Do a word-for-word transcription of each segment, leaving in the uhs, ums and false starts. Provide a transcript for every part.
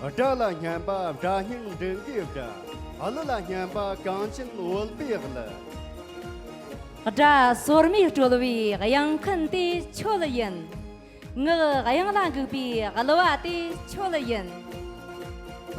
དགྲ་ལ་སྙན་པ་དགྲ་སྙིང་མགྲིན་གྱི་དགྲ། གླུ་ལ་སྙན་པ་གངས་ཅན་བོད་པའི་གླུ། དགྲ་སོར་མོས་དཀྲོལ་བའི་གཡང་འཁུན་དེ་ཁྱོད་ཡིན། ངག་གཡང་ལ་འགུག་པའི་གླུ་བ་དེ་ཁྱོད་ཡིན།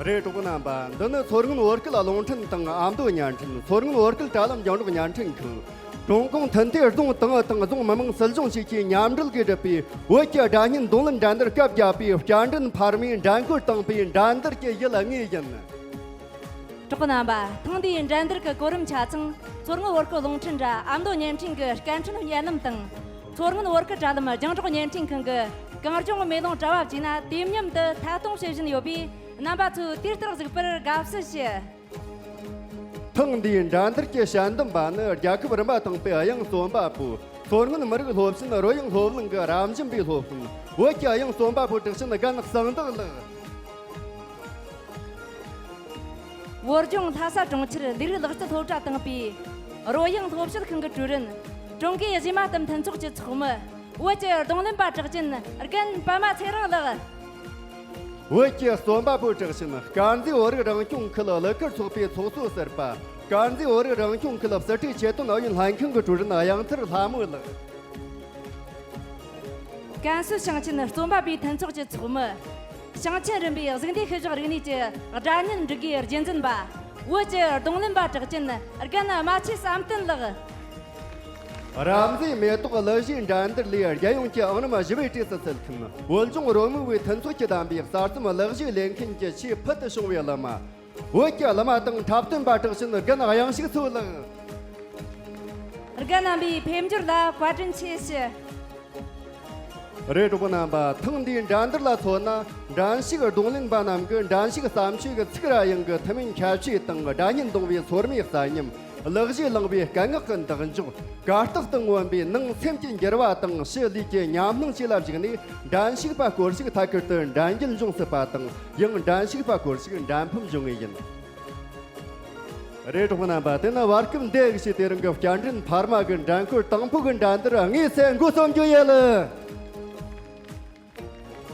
རེད། གྲོགས་པོ་རྣམ་པ། འདི་ནི་མཚོ་སྔོན་བོད་སྐད་རླུང་འཕྲིན་དང་ཨ་མདོ་བརྙན་འཕྲིན། མཚོ་སྔོན་བོད་སྐད་དྲ་ལམ་རྒྱང་སྒྲོག་བརྙན་འཕྲིན་ཁང་། ཀྲུང་གུང་མཐུན་ཐེ་རྫོང་ཏང་ཨུ་དང་རྫོང་མི་དམངས་སྲིད་གཞུང་བཅས་ཀྱིས་མཉམ་འབྲེལ་གྱིས་བསྒྲུབས་པའི་བོད་ཀྱི་སྒྲ་སྙན་རྡུང་ལེན་འགྲན་བསྡུར་སྐབས་བརྒྱད་པའི་བསྐྱར་འགྲན་འཕར་མའི་འགྲན་བསྐོར་དང་པོའི་འགྲན་བསྡུར་གྱི་ཡུལ་དངོས་ཡིན། གྲོགས་པོ་རྣམ་པ། ཐེངས་འདིའི་འགྲན་བསྡུར་གྱི་གོ་རིམ་ཆ་ཚང་མཚོ་སྔོན་བོད་སྐད་རླུང་འཕྲིན་དྲ་ཨ་མདོ་བརྙན་འཕྲིན་གྱི་སྐད་འཕྲིན་བརྙན་ལམ་དང་། མཚོ་སྔོན་བོད་སྐད་དྲ་ལམ་རྒྱང་སྒྲོག་བརྙན་འཕྲིན་ཁང་གི་གངས་ལྗོངས་མེ་ལོང་དྲ་བ་བཅས་ན་དུས་མཉམ་དུ་ཐད་གཏོང་བྱེད་བཞིན་ཡོད་པས། རྣམ་པ་ཚོས་དུས་ལྟར་གཟིགས་པར་དགའ་བསུ་ཞུ། ཐེངས་འདིའི་འགྲན་བསྡུར་གྱི་དཔྱད་འདེམས་པ་ནི་རྒྱལ་ཁབ་རིམ་པ་དང་པའི་དབྱངས་རྩོམ་པ་པོ། མཚོ་སྔོན་མི་རིགས་སློབ་ཆེན་རོལ་དབྱངས་སློབ་གླིང་གི་རབ་འབྱམས་པའི་སློབ་དཔོན། བོད་ཀྱི་དབྱངས་རྩོམ་པ་པོ་གྲགས་ཅན་རྒན་གསང་བདག་ལགས། བོད་ལྗོངས་ལྷ་ས་གྲོང་ཁྱེར་ལས་རིགས་ལག་རྩལ་སློབ་གྲྭ་དང་པའི་རོལ་དབྱངས་སློབ་བྱེད་ཁང་གི་ཀྲུའུ་རིན། ཀྲུང་གོའི་གཞས་མ་གཏམ་མཐུན་ཚོགས་ཀྱི་ཚོགས་མི། བོད་ཀྱི་རྡུང་ལེན་པ་གྲགས་ཅན་རྒན་པད་མ་ཚེ་རིང་ལགས། བོད་ཀྱི་རྩོམ་པ་པོ་གྲགས་ཅན་དཀར་མཛེས་བོད་རིགས་རང་སྐྱོང་ཁུལ་གླུ་གར་ཚོགས་པའི་ཚོགས་གཙོ་ཟུར་པ། དཀར་མཛེས་བོད་རིགས་རང་སྐྱོང་ཁུལ་སྲིད་གྲོས་ཆེད་དོན་ཨུ་ཡོན་ལྷན་ཁང་གི་ཀྲུའུ་རིན་གཡང་ཐར་ལྷ་མོ་ལགས། ཀན་སུའུ་ཞིང་ཆེན་རྩོམ་པ་པོའི་མཐུན་ཚོགས་ཀྱི་ཚོགས་མི། ཞིང་ཆེན་རིམ་པའི་གཟུགས་འདས་ཤུལ་བཞག་རིག་གནས་ཀྱི་སྒྲ་སྙན་འབྲུག་གི་རྒྱུན་འཛིན་པ། བོད་ཀྱི་རྡུང་ལེན་པ་གྲགས་ཅན་རྒན་རྨ་ཆུ་བསམ་གཏན་ལགས། རབ་མཛེས་མེ་ཏོག་གླུ་གཞས་འགྲན་བསྡུར་ལས་རྒྱལ་ཡོངས་ཀྱི་ཨང་རིམ་བཞི་པའི་གྲས་སུ་ཚུད་མཁན། བོད་ལྗོངས་རོལ་མོ་བའི་མཐུན་ཚོགས་ཀྱིས་བདམས་པའི་གསར་རྩོམ་གླུ་གཞས་ལེན་མཁན་གྱི་ཆེས་ཕུལ་དུ་བྱུང་བའི་གླུ་མ། བོད་ཀྱི་གླུ་མ་དང་འཁྲབ་སྟོན་པ་གྲགས་ཅན་རྒན་གཡང་ཞིག་མཚོ་ལགས། རྒན་རྣམ་པའི་ཕེབས་འབྱོར་ལ་བཀའ་དྲིན་ཆེ་ཞུ། རེད། གྲོགས་པོ་རྣམ་པ། ཐེངས་འདིའི་འགྲན་བསྡུར་ལ་མཚོན་ན། འགྲན་ཞུགས་རྡུང་ལེན་པ་རྣམས་ཀྱིས་འགྲན་ཞུགས་བརྩམས་ཆོས་ཀྱི་ཚིག་ར་དབྱངས་ཀྱི་ཐུན་མིན་ཁྱད་ཆོས་དང་། སྒྲ་སྙན་རྡུང་བའི་སོར་མོའི་གསལ་ཉམས། གླུ་གཞས་བླངས་པའི་སྐད་ངག་གི་འདེགས་འཇོག། གར་སྟེགས་སྟེང་མངོན་པའི་ནང་སེམས་ཀྱི་འགྱུར་བ་དང་ཕྱི་ལུས་ཀྱི་ཉམས་སྣང་བཅས་ལ་གཞིགས་ནས། འགྲན་ཞུགས་པ་སྐོར་ཞིག་ཐད་ཀར་དུ་འགྲན་རྒྱལ་འབྱུང་སྲིད་པ་དང་། ཡང་འགྲན་ཞུགས་པ་སྐོར་ཞིག་འགྲན་ཕམ་འབྱུང་ངེས་ཡིན། རེད། གྲོགས་པོ་རྣམ་པ། དེ་ནི་བར་སྐབས་འདི་གི་ཞིག་དེ་རིང་གི་བསྐྱར་འགྲན་འཕར་མ་གི་འགྲན་བསྐོར་དང་པོ་གི་འགྲན་བསྡུར་དངོས་སུ་འགོ་རྩོམ་རྒྱུ་ཡིན་ལ།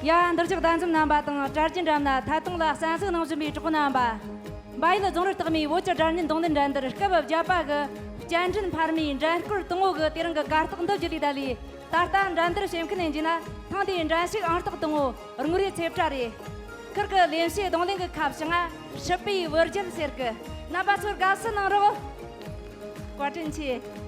ཡ། འདིར་བཞུགས་གདན་འཛོམས་རྣམ་པ་དང་། དྲ་རྒྱའི་འགྲམ་ན་ཐད་གཏོང་ལ་གསན་གཟིགས་གནང་བཞིན་པའི་གྲོགས་པོ་རྣམ་པ། འབའ་ཡུལ་རྫོང་རིགས་རྟགས་མའི་བོད་ཀྱི་སྒྲ་སྙན་རྡུང་ལེན་འགྲན་བསྡུར་སྐབས་བརྒྱད་པ་གི་བསྐྱར་འགྲན་འཕར་མའི་འགྲན་བསྐོར་དང་པོ་གི་དེ་རིང་གི་གར་སྟེགས་འདི་བརྒྱུད་ལས་ད་ལས། ད་ལྟ་འགྲན་བསྡུར་བྱེད་མཁན་ཡིན་རྒྱུ་ན། ཐེངས་འདིའི་འགྲན་ཞུགས་ཨང་རྟགས་དང་པོ་དངོས་རིས་ཚེ་བཀྲ་རེད། ཁིར་གི་ལེན་བྱའི་རྡུང་ལེན་གི་ཁ་བྱང་ང་སྲིད་པའི་བུ་རྒྱུད་ཟེར་གི། རྣམ་པ་ཚོར་དགའ་བསུ་གནང་རོགས། བཀའ་དྲིན་ཆེ།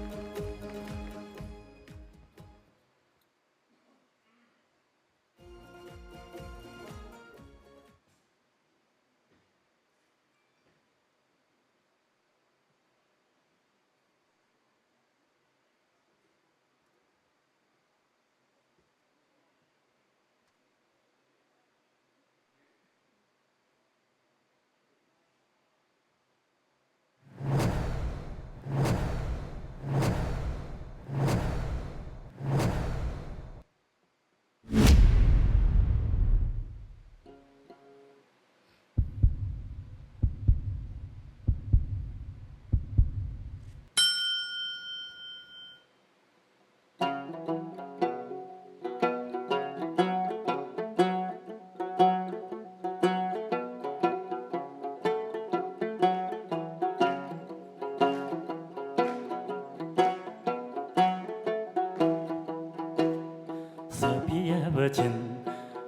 སྲིད་པའི་བུ་ཆེན་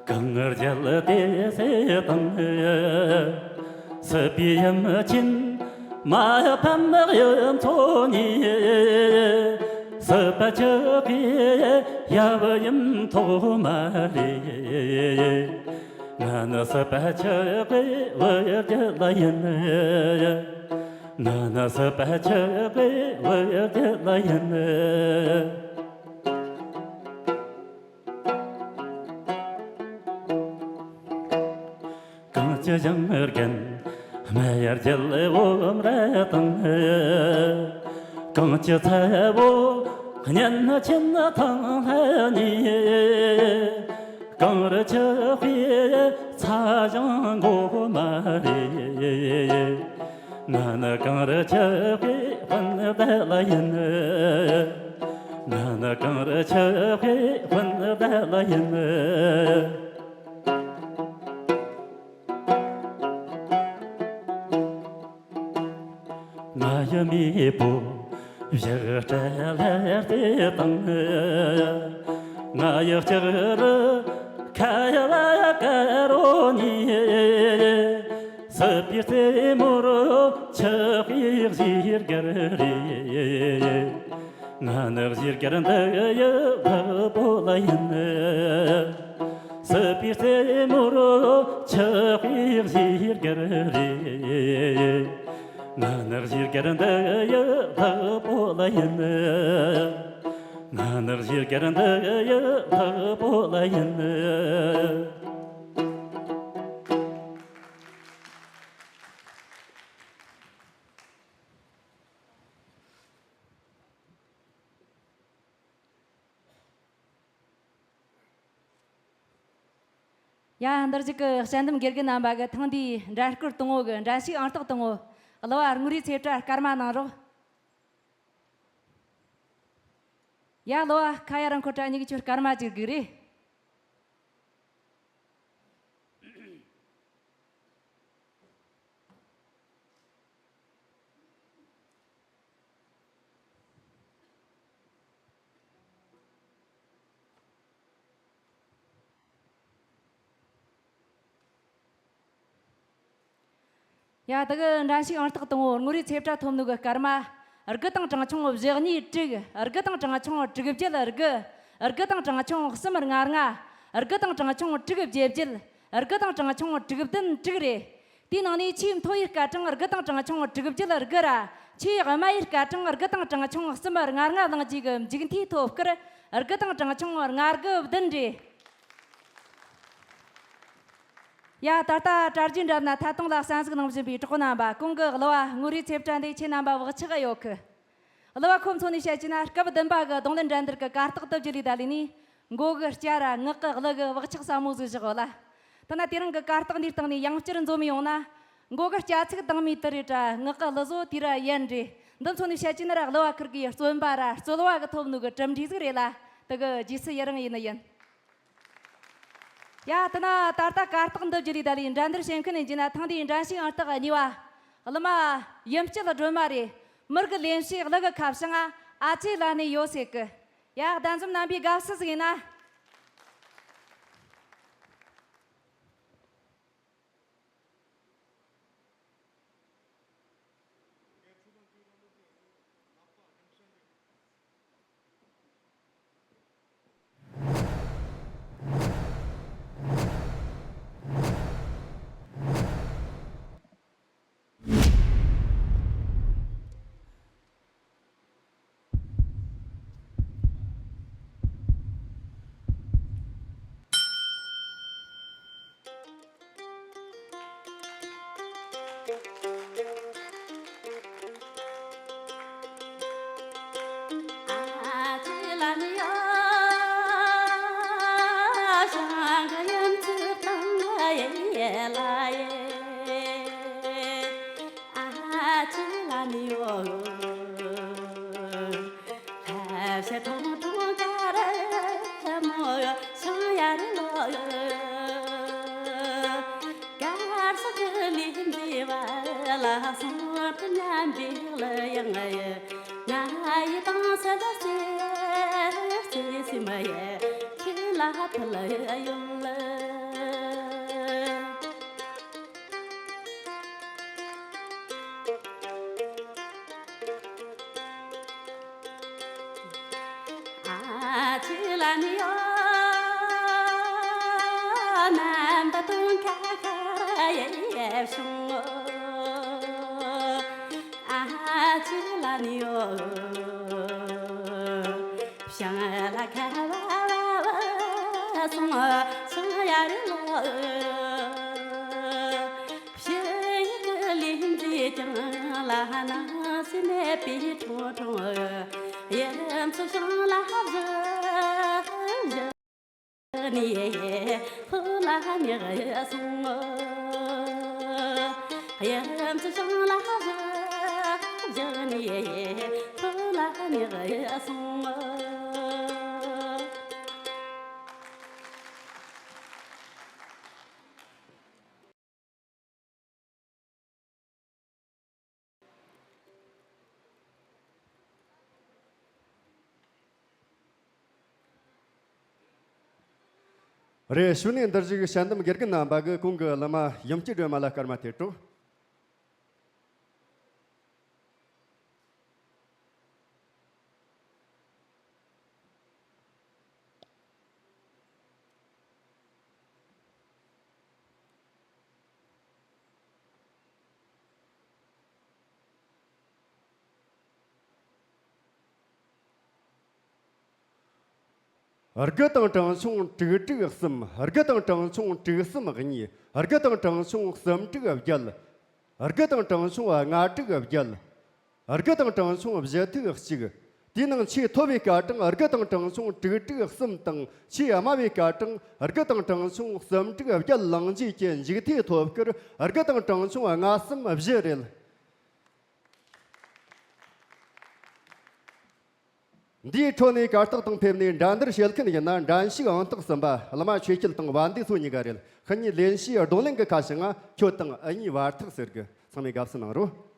གངས་རྒྱལ་དེ་སྲས་དང་། སྲིད་པའི་ཡུམ་ཆེན་མ་ཕམ་གཡུ་མཚོ་ནས། སྲིད་པ་ཆགས་པའི་ཡབ་ཡུམ་ཐོག་མ་རེད། ང་ནི་སྲིད་པ་ཆགས་པའི་བུ་རྒྱུད་ཡིན། ང་ནི་སྲིད་པ་ཆགས་པའི་བུ་རྒྱུད་ཡིན། གངས་ཀྱི་ཞིང་རྒན་སྨད་རྒྱལ་བུམ་ར་དང་། གངས་ཀྱི་ཚ་བོ་གཉན་ཆེན་ཐང་ལྷ་ནས། གངས་རི་ཆགས་པའི་ཚ་ཞང་མགོ་མ་རེད། ང་ནི་གངས་རི་ཆགས་པའི་སྤུན་ཟླ་ཡིན། ང་ནི་གངས་རི་ཆགས་པའི་སྤུན་ཟླ་ཡིན། ང་ཡི་མེས་པོ་བཞག་བྲལ་ལྷ་དེ་དང་། ང་ཡི་ལྕགས་རི་ཁ་ཡ་ལ་ཀ་རོ་ནི། སྲིད་པའི་རྩེ་མོར་ཆགས་པའི་གཞིས་སྒར་རེད། ང་ནི་གཞིས་སྒར་འདི་ཡི་བདག་པོ་ལ་ཡིན། སྲིད་པའི་རྩེ་མོར་ཆགས་པའི་གཞིས་སྒར་རེད། ང་ནི་གཞིས་སྒར་འདི་ཡི་བདག་པོ་ལ་ཡིན། ང་ནི་གཞིས་སྒར་འདི་ཡི་བདག་པོ་ལ་ཡིན། ཡ། འདིར་བཞུགས་ཀྱི་དཔྱད་འདེམས་དགེ་རྒན་རྣམ་པ་གིས་ཐེངས་འདིའི་འགྲན་བསྐུལ་དང་པོ་གི་འགྲན་ཞུགས་ཨང་རྟགས་དང་པོ་གླུ་བ་དངོས་རིགས་ཚེ་བཀྲ་སྐར་མ་གནང་རོགས། ཡ། གླུ་བ་ཁ་ཡ་རང་ཁོ་ཏྲ་གཉིས་ཀྱིས་ཁྱོད་སྐར་མ་གཅིག་སྒུག་རེ། ཡ། ད་གི་འགྲན་ཞུགས་ཨང་རྟགས་དང་པོ་དངོས་རིགས་ཚེ་བཀྲ་ཐོབ་ནོ་གི་སྐར་མ། དགུ་དང་གྲངས་ཆུང་བཞི་གཉིས་དྲུག་དགུ་དང་གྲངས་ཆུང་དྲུག་བརྒྱད་དགུ་དགུ་དང་གྲངས་ཆུང་གསུམ་ལྔ་ལྔ། དགུ་དང་གྲངས་ཆུང་དྲུག་བརྒྱད་བརྒྱད། དགུ་དང་གྲངས་ཆུང་དྲུག་བདུན་དྲུག་རེད། དེའི་ནང་ནས་ཆེས་མཐོ་བའི་སྐར་གྲངས་དགུ་དང་གྲངས་ཆུང་དྲུག་བརྒྱད་དགུ་ར། ཆེས་དམའ་བའི་སྐར་གྲངས་དགུ་དང་གྲངས་ཆུང་གསུམ་ལྔ་ལྔ་བླངས་རྗེས་ཀྱི་མཇུག་མཐའི་ཐོབ་སྐར་དགུ་དང་གྲངས་ཆུང་ལྔ་དགུ་བདུན་རེད། ཡ། ད་ལྟ་གྲ་རྒྱས་འགྲམ་ན་ཐད་གཏོང་ལ་གསན་གཟིགས་གནང་བཞིན་པའི་གྲོགས་རྣམ་པ། གོང་གི་གླུ་བ་དངོས་རིགས་ཚེ་བཀྲ་འདི་ཁྱེད་རྣམ་པ་བག་ཆགས་ཡོད་གི། གླུ་བ་ཁོ་མཚོན་ནས་བཤད་ཀྱི་ན་སྐབས་བདུན་པ་གི་རྡུང་ལེན་འགྲན་བསྡུར་གི་གར་སྟེགས་དུ་བརྒྱུད་ལས་ད་ལས་ནས། མགོ་གི་སྐྱ་ར་ངག་གི་གླུ་གི་བག་ཆགས་ཟབ་མོ་ཟིག་བཞག་ཡོད་ལ། ད་ན་དེ་རིང་གི་གར་སྟེགས་འདིའི་སྟེང་ནས་ཡང་བསྐྱར་འཛོམས་ཡོང་ན། མགོ་གི་སྐྱ་ཚིག་དང་མི་དུ་རེ་དྲ་ངག་གི་གླུ་བཟོ་དེ་ར་ཡན་རེ། འདི་མཚོན་ནས་བཤད་ཀྱི་ན་ར་གླུ་བ་ཁུར་གི་རྩོམ་པ་ར་རྩོལ་བ་གི་ཐོབ་ནོ་གི་གྲུབ་འབྲས་ཟིག་རེད་ལ། དེ་གི་རྗེས་སུ་ཡི་རང་ཡིན་ནི་ཡིན། ཡ། དེ་ན་ད་ལྟ་གར་སྟེགས་འདི་བརྒྱུད་ལས་ད་ལས་འགྲན་བསྡུར་བྱེད་མཁན་ནས་བརྒྱུད་ན་ཐེངས་འདིའི་འགྲན་ཞུགས་ཨང་རྟགས་གཉིས་པ། གླུ་མ་ཡུམ་སྐྱིད་སྒྲོལ་མ་རེད། མི་རིགས་ལེན་བྱའི་གླུ་གི་ཁ་བྱང་ཨ་ཅེ་ལ་ནས་ཡོད་ཟེར་གི། ཡ། གདན་འཛོམས་རྣམ་པའི་དགའ་བསུ་ཟིག་ཡིན་ན། རེད། ཞུ་ནས་འདིར་བཞུགས་ཞལ་འདེམས་དགེ་རྒན་རྣམ་པ་གིས་གོང་གི་བླ་མ་ཡུམ་སྐྱིད་སྒྲོལ་མ་ལ་སྐར་མ་ཐེབས་རོགས། དགུ་དང་གྲངས་ཆུང་དྲུག་དྲུག་གསུམ། དགུ་དང་གྲངས་ཆུང་དྲུག་གསུམ་གཉིས། དགུ་དང་གྲངས་ཆུང་གསུམ་དྲུག་བརྒྱད། དགུ་དང་གྲངས་ཆུང་ལྔ་དྲུག་བརྒྱད། དགུ་དང་གྲངས་ཆུང་བཞི་ཐིག་གཅིག། དེའི་ནང་ཆེས་མཐོ་བའི་སྐར་གྲངས་དགུ་དང་གྲངས་ཆུང་དྲུག་དྲུག་གསུམ་དང་། ཆེས་དམའ་བའི་སྐར་གྲངས་དགུ་དང་གྲངས་ཆུང་གསུམ་དྲུག་བརྒྱད་བླངས་རྗེས་ཀྱི་མཇུག་མཐའི་ཐོབ་སྐར་དགུ་དང་གྲངས་ཆུང་ལྔ་གསུམ་བཞི་རེད། འདིའི་ཁྲོད་ནས་གར་སྟེགས་སྟེང་ཕེབས་ནས་འགྲན་བསྡུར་བྱེད་མཁན་ཡིན་ན། འགྲན་ཞུགས་ཨང་རྟགས་གསུམ་པ་བླ་མ་ཆོས་སྐྱིད་དང་བན་དེ་ཚོ་གཉིས་ཀ་རེད། ཁོ་གཉིས་ལེན་བྱའི་རྡུང་ལེན་གྱི་ཁ་བྱང་ང་ཁྱོད་དང་འུ་གཉིས་བར་ཐག་ཟེར་གི། ཚང་མས་དགའ་བསུ་གནང་རོགས།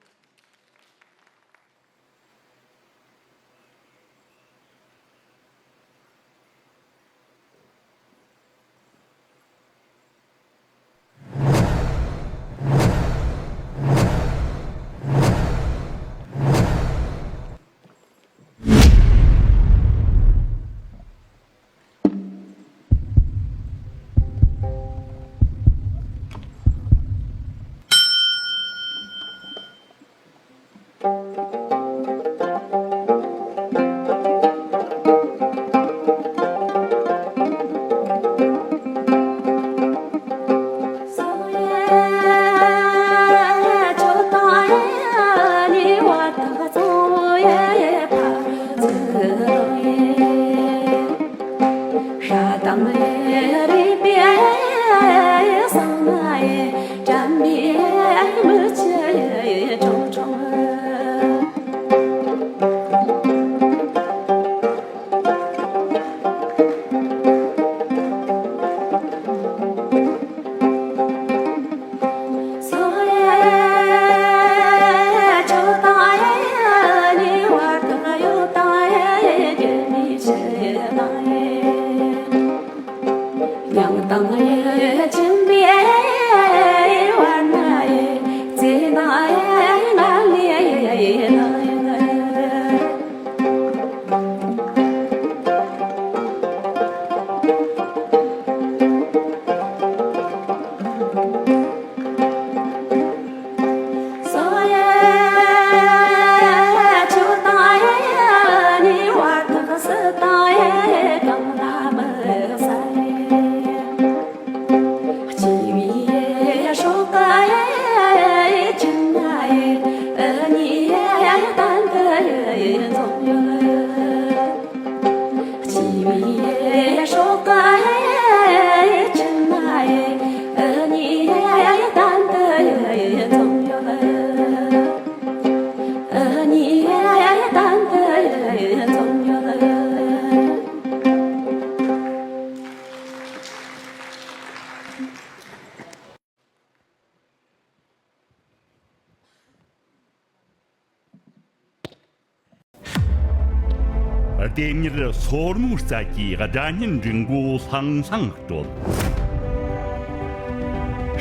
ལྡེམ་མྱུར་སོར་མོའི་རྩལ་གྱིས་སྒྲ་སྙན་རིང་པོ་ལྷང་ལྷང་དཀྲོལ།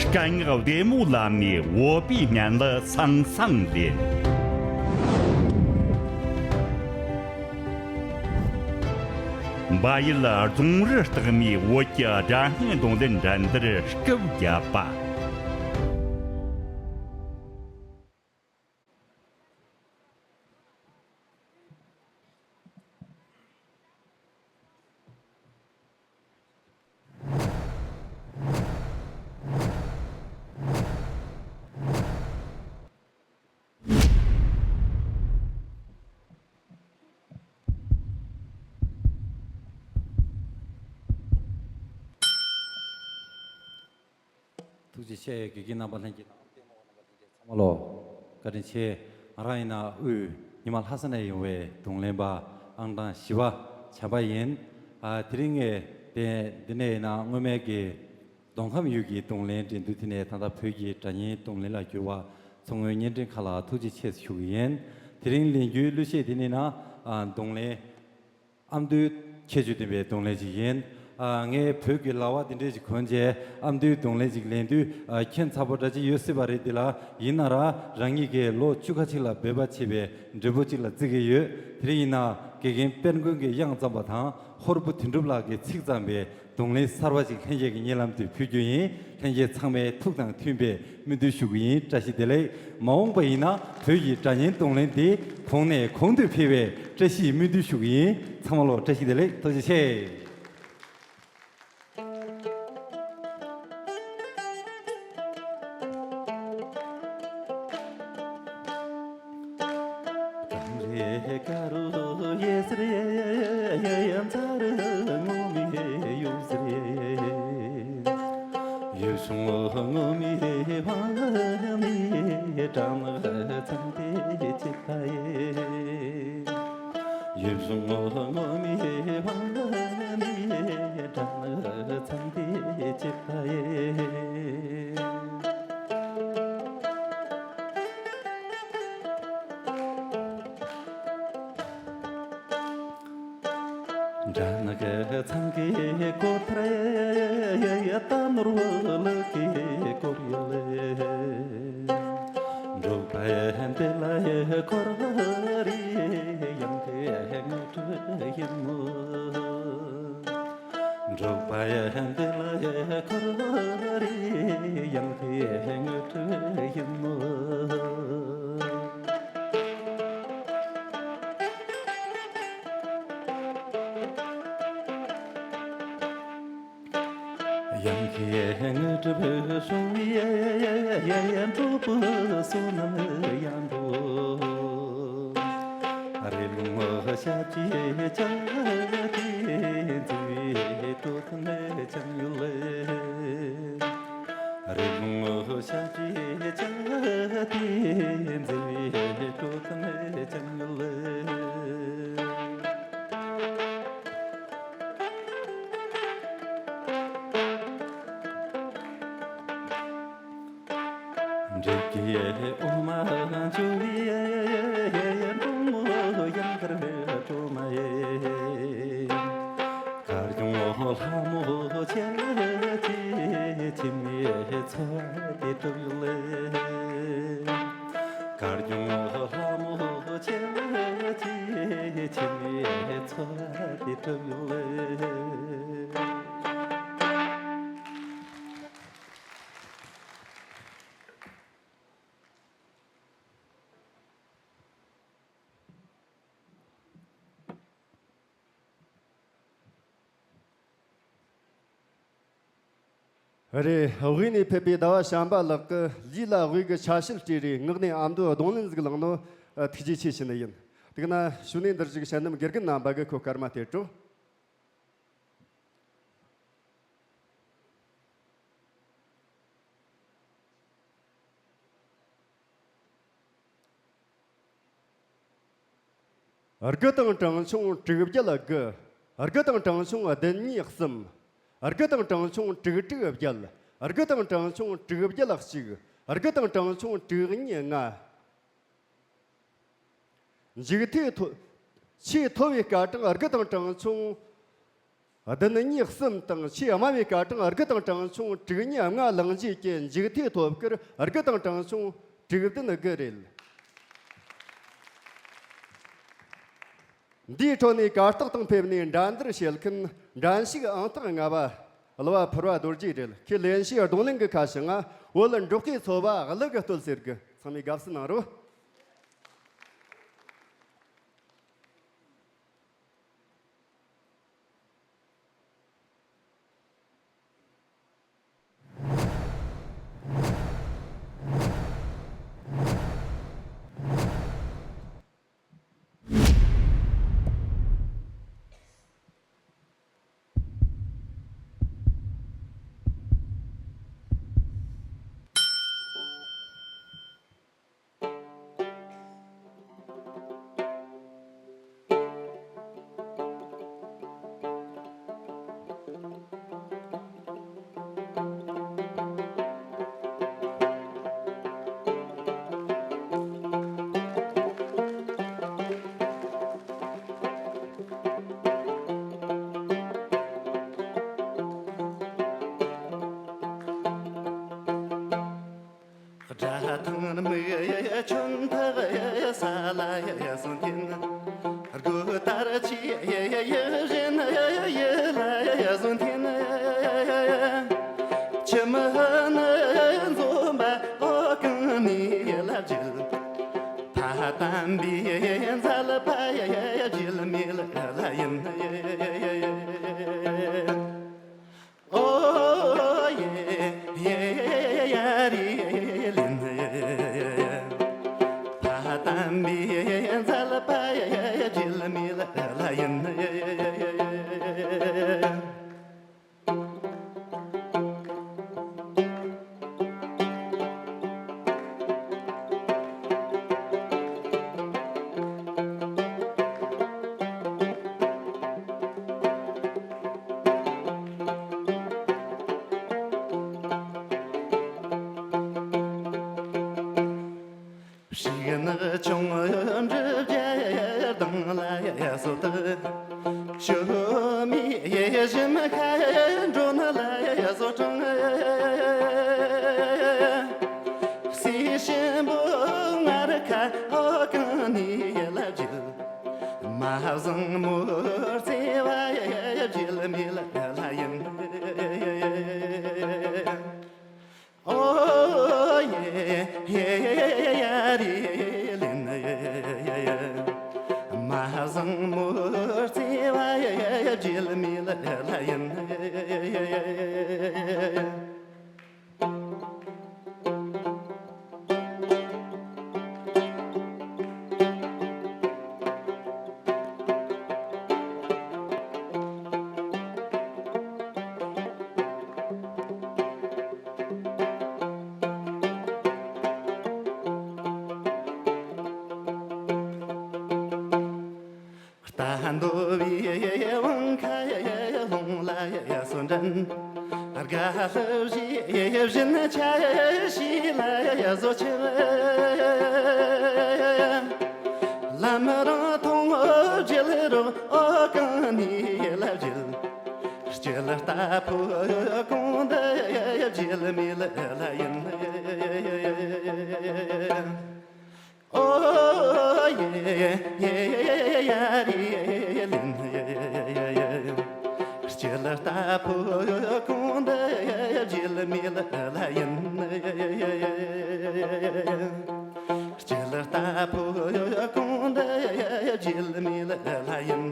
སྐད་ངག་བདེ་མོའི་ལམ་ནས་བོད་པའི་སྙན་ལ་སང་སང་ལེན། བལ་ཡུལ་རྫོང་རི་ལྟག་མའི་བོད་ཀྱི་སྒྲ་སྙན་རྡུང་ལེན་འགྲན་བསྡུར་སྐབས་བརྒྱད་པ། ཐུགས་རྗེ་ཆེ། དགེ་རྒན་རྣམ་པ་ལྷན་རྒྱས་དང་། ལྟད་མོ་བ་རྣམ་པ་ལྷན་རྒྱས་ཚང་མ་ལོ། བཀའ་དྲིན་ཆེ། ང་རང་ཡིན་ན་དབུས་ཉི་མ་ལྷ་ས་ནས་ཡོང་བའི་རྡུང་ལེན་པ་ཨང་གྲངས་བཞི་པ་བྱམས་པ་ཡིན། ཨ་དེ་རིང་ངས་དེ་འདི་ནས་ཡིན་ན་སྔོན་མའི་གི་མདོ་ཁམས་ཡུལ་གྱི་རྡུང་ལེན་འགྲན་བསྡུར་དེ་ནས་ད་ལྟ་བོད་ཀྱི་སྒྲ་སྙན་རྡུང་ལེན་ལ་བསྒྱུར་བ་མཚོ་སྔོན་བརྙན་འཕྲིན་ཁང་ལ་ཐུགས་རྗེ་ཆེ་ཞུ་གི་ཡིན། དེ་རིང་ལེན་རྒྱུའི་གླུ་གཞས་དེ་ནི་ན་ཨ་རྡུང་ལེན། ཨ་མདོའི་ཁྱད་ཆོས་ལྡན་པའི་རྡུང་ལེན་ཞིག་ཡིན། ཨ། ངས་བོད་ཀྱི་ལྭ་བ་དེ་འདྲས་ཅིག་གོན་བྱས་ཨ་མདོའི་གདོང་ལེན་ཅིག་ལེན་དུས། ཨ། ཁྱད་མཚར་པོ་འདྲ་ཅིག་ཡོད་སྲིད་པ་རེད། དེ་ལ་ཡིན་ན་ར་རང་ཉིད་ཀྱིས་ལོ་བཅུ་ཁ་ཅིག་ལ་འབད་པ་བྱས་པའི་འབྲས་བུ་ཅིག་ལ་བརྩི་གི་ཡོད། དེ་རིང་ཡིན་ན་དགེ་རྒན་དཔལ་མགོན་གྱིས་དབྱངས་བརྩམས་པ་དང་ཧོར་བུ་དོན་གྲུབ་ལགས་ཀྱིས་ཚིག་བརྩམས་པའི་གདོང་ལེན་གསར་བ་ཅིག་ལྷན་རྒྱས་ཀྱི་སྙན་ལམ་དུ་ཕུལ་རྒྱུ་ཡིན། ལྷན་རྒྱས་ཚང་མས་ཐུགས་དང་མཐུན་པའི་སྨོན་འདུན་ཞུ་གི་ཡིན། བཀྲ་ཤིས་བདེ་ལེགས། མ་འོངས་པ་ཡིན་ན་བོད་ཀྱི་སྒྲ་སྙན་གདོང་ལེན་འདི་གོང་ནས་གོང་དུ་འཕེལ་བའི་བཀྲ་ཤིས་སྨོན་འདུན་ཞུ་གི་ཡིན། ཚང་མ་ལོ་བཀྲ་ཤིས་བདེ་ལེགས། ཐུགས་རྗེ་ཆེ། གངས་རི་དཀར་རུ་གཡས་ཟེར་ཡ་ཡ་ཡ་ཡ། མཚོ་རུ་ངོ་མི་གཡུ་ཟེར་ཡ་ཡ་ཡ། ཡུལ་སྲུང་ངོ་མི་ཕངས་མི་སྦྲ་ནག་ཚང་དེ་ཆེ་ཁ་ཡེ། ཡུལ་སྲུང་ངོ་མི་ཕངས་མི་སྦྲ་ནག་ཚང་དེ་ཆེ་ཁ་ཡེ། སྦྲ་ནག་ཚང་གི་སྐོར་ཐར་ཡ་ཡ་ཡ། རྟ་ནོར་བུ་ལུག་གི་སྐོར་ཡོད་ལེ། འབྲོག་པ་ཡ་འདི་ལ་ཡ་འཁོར་རེ་ཡང་གི་ངོ་སྤྲོད་ཡིན་མོ། འབྲོག་པ་ཡ་འདི་ལ་ཡ་འཁོར་རེ་ཡང་གི་ངོ་སྤྲོད་ཡིན་མོ། ཡང་གི་ངོ་སྤྲོད་སྲུང་ཡ་འབྲོག་པ་བསོད་ནམས་ཡང་འགྲོ། རི་ལུང་ཤར་གྱི་ལྕགས་ཀྱི་འཛིན་པའི་སྟོད་ཐུང་ལ་ཅང་ཡོད་ལེ། རི་ལུང་ཤར་གྱི་ལྕགས་ཀྱི་འཛིན་པའི་སྟོད་ཐུང་ལ་ཅང་ཡོད་ལེ། འབྲུག་གི་འོ་མ་འཇུ་བའི་འབྲོང་མོ་ཡང་དཀར་སྒྲོལ་མ་ཡི། དཀར་གྱོང་ལྷ་མོ་ཆེ་ཆེ་ཁྱིམ་མི་འཚོ་བ་དེ་གྲུབ་ཡོད་ལེ། དཀར་གྱོང་ལྷ་མོ་ཆེ་ཆེ་ཁྱིམ་མི་འཚོ་བ་དེ་གྲུབ་ཡོད་ལེ། རེད། དབུས་ནས་ཕེབས་པའི་ཟླ་བ་བྱམས་པ་ལགས་ཀྱིས་ལུས་ལ་དབུས་ཀྱི་ཆ་ཤས་སྤྲས་རེ། ངག་ནས་ཨ་མདོའི་གདོང་ལེན་ཟིག་བླངས་ནོ། ཨ། ཐུགས་རྗེ་ཆེ་ཞུ་ནི་ཡིན། དེ་ན་ཞུ་ནས་འདིར་བཞུགས་དཔྱད་འདེམས་དགེ་རྒན་རྣམ་པ་གིས་ཁོ་སྐར་མ་སྟེར་རོ། དགུ་དང་གྲངས་ཆུང་དྲུག་བརྒྱད་དགུ། དགུ་དང་གྲངས་ཆུང་བདུན་གཉིས་གསུམ། དགུ་དང་གྲངས་ཆུང་དྲུག་དྲུག་བརྒྱད། དགུ་དང་གྲངས་ཆུང་དྲུག་བརྒྱད་གཅིག། དགུ་དང་གྲངས་ཆུང་དྲུག་གཉིས་ལྔ། མཇུག་མཐའི་མཐོ། ཆེས་མཐོ་བའི་སྐར་གྲངས་དགུ་དང་གྲངས་ཆུང་བདུན་གཉིས་གསུམ་དང་། ཆེས་དམའ་བའི་སྐར་གྲངས་དགུ་དང་གྲངས་ཆུང་དྲུག་གཉིས་ལྔ་བླངས་རྗེས་ཀྱི་མཇུག་མཐའི་ཐོབ་སྐར་དགུ་དང་གྲངས་ཆུང་དྲུག་བདུན་དགུ་རེད། འདིའི་ཁྲོད་ནས་གར་སྟེགས་སྟེང་ཕེབས་ནས་འགྲན་བསྡུར་བྱེད་མཁན་འགྲན་ཞུགས་ཨང་རྟགས་ལྔ་པ་གླུ་བ་ཕུར་བ་རྡོ་རྗེ་རེད། ཁོས་ལེན་རྒྱུའི་རྡུང་ལེན་གྱི་ཁ་བྱང་ང་བོད་འབྲོག་སྐད་ཚོ་བ་གླུ་གིས་བསྟོད་ཟེར་གི། ཚང་མས་དགའ་བསུ་གནང་རོགས། ཐང་མིག་ཆུན་ཐག་ས་ལ་སུན་འཐེན། དགུ་ལྟར་ཆེ་ཡི་བཞིན་ཡི་ལ་སུན་འཐེན། ཁྱིམ་ནི་འཛོམས་པ་ཨོ་གང་ནས་ལ་བརྒྱུད། ཕ་དམ་པའི་མཛད་པ་བརྗེད་མེད་ལ་ཡིན། ཨོ་ཡེ་ཡེ་ཡ་རི་ལིན། ཕ་དམ་པའི་མཛད་པ་བརྗེད་མེད་ལ་ཡིན། ཕྱུགས་ནག་ཆུང་འབྲི་བརྒྱ་དང་ལ་སོ་ཏི། ཞོ་མའི་ཞིམ་ཁ་འགྲོ་ན་ལ་སོ་གྲང་། སེ་ཤིན་པོ་ངར་ཁ་ཨོ་གང་ནས་ལ་བརྒྱུད། མ་བཟང་མོ་བརྩེ་བ་བརྗེད་མེད་ལ་ཡིན། ཨོ་ཡེ་ཡེ་ཡ་རི་ལིན། མ་བཟང་མོ་བརྩེ་བ་བརྗེད་མེད་ལ་ཡིན། རྟ་འདོ་བའི་དབང་ཁ་ལུང་ལ་སོ་འདྲེན། དགའ་ལྷ་བཞི་བཞིན་ཆ་ཤས་ལ་བཟོ་ཆེ། ལམ་རང་མཐོང་བརྗེད་རོགས་ཨོ་གང་ནས་ལ་བརྗེད། སྐྱིད་ལ་རྟ་ཕོ་གོང་འདི་བརྗེད་མེད་ལ་ཡིན། ཨོ་ཡེ་ཡེ་ཡ་རི་ལིན། སྐྱིད་ལ་རྟ་ཕོ་གོང་འདི་བརྗེད་མེད་ལ་ཡིན། སྐྱིད་ལ་རྟ་ཕོ་གོང་འདི་བརྗེད་མེད་ལ་ཡིན།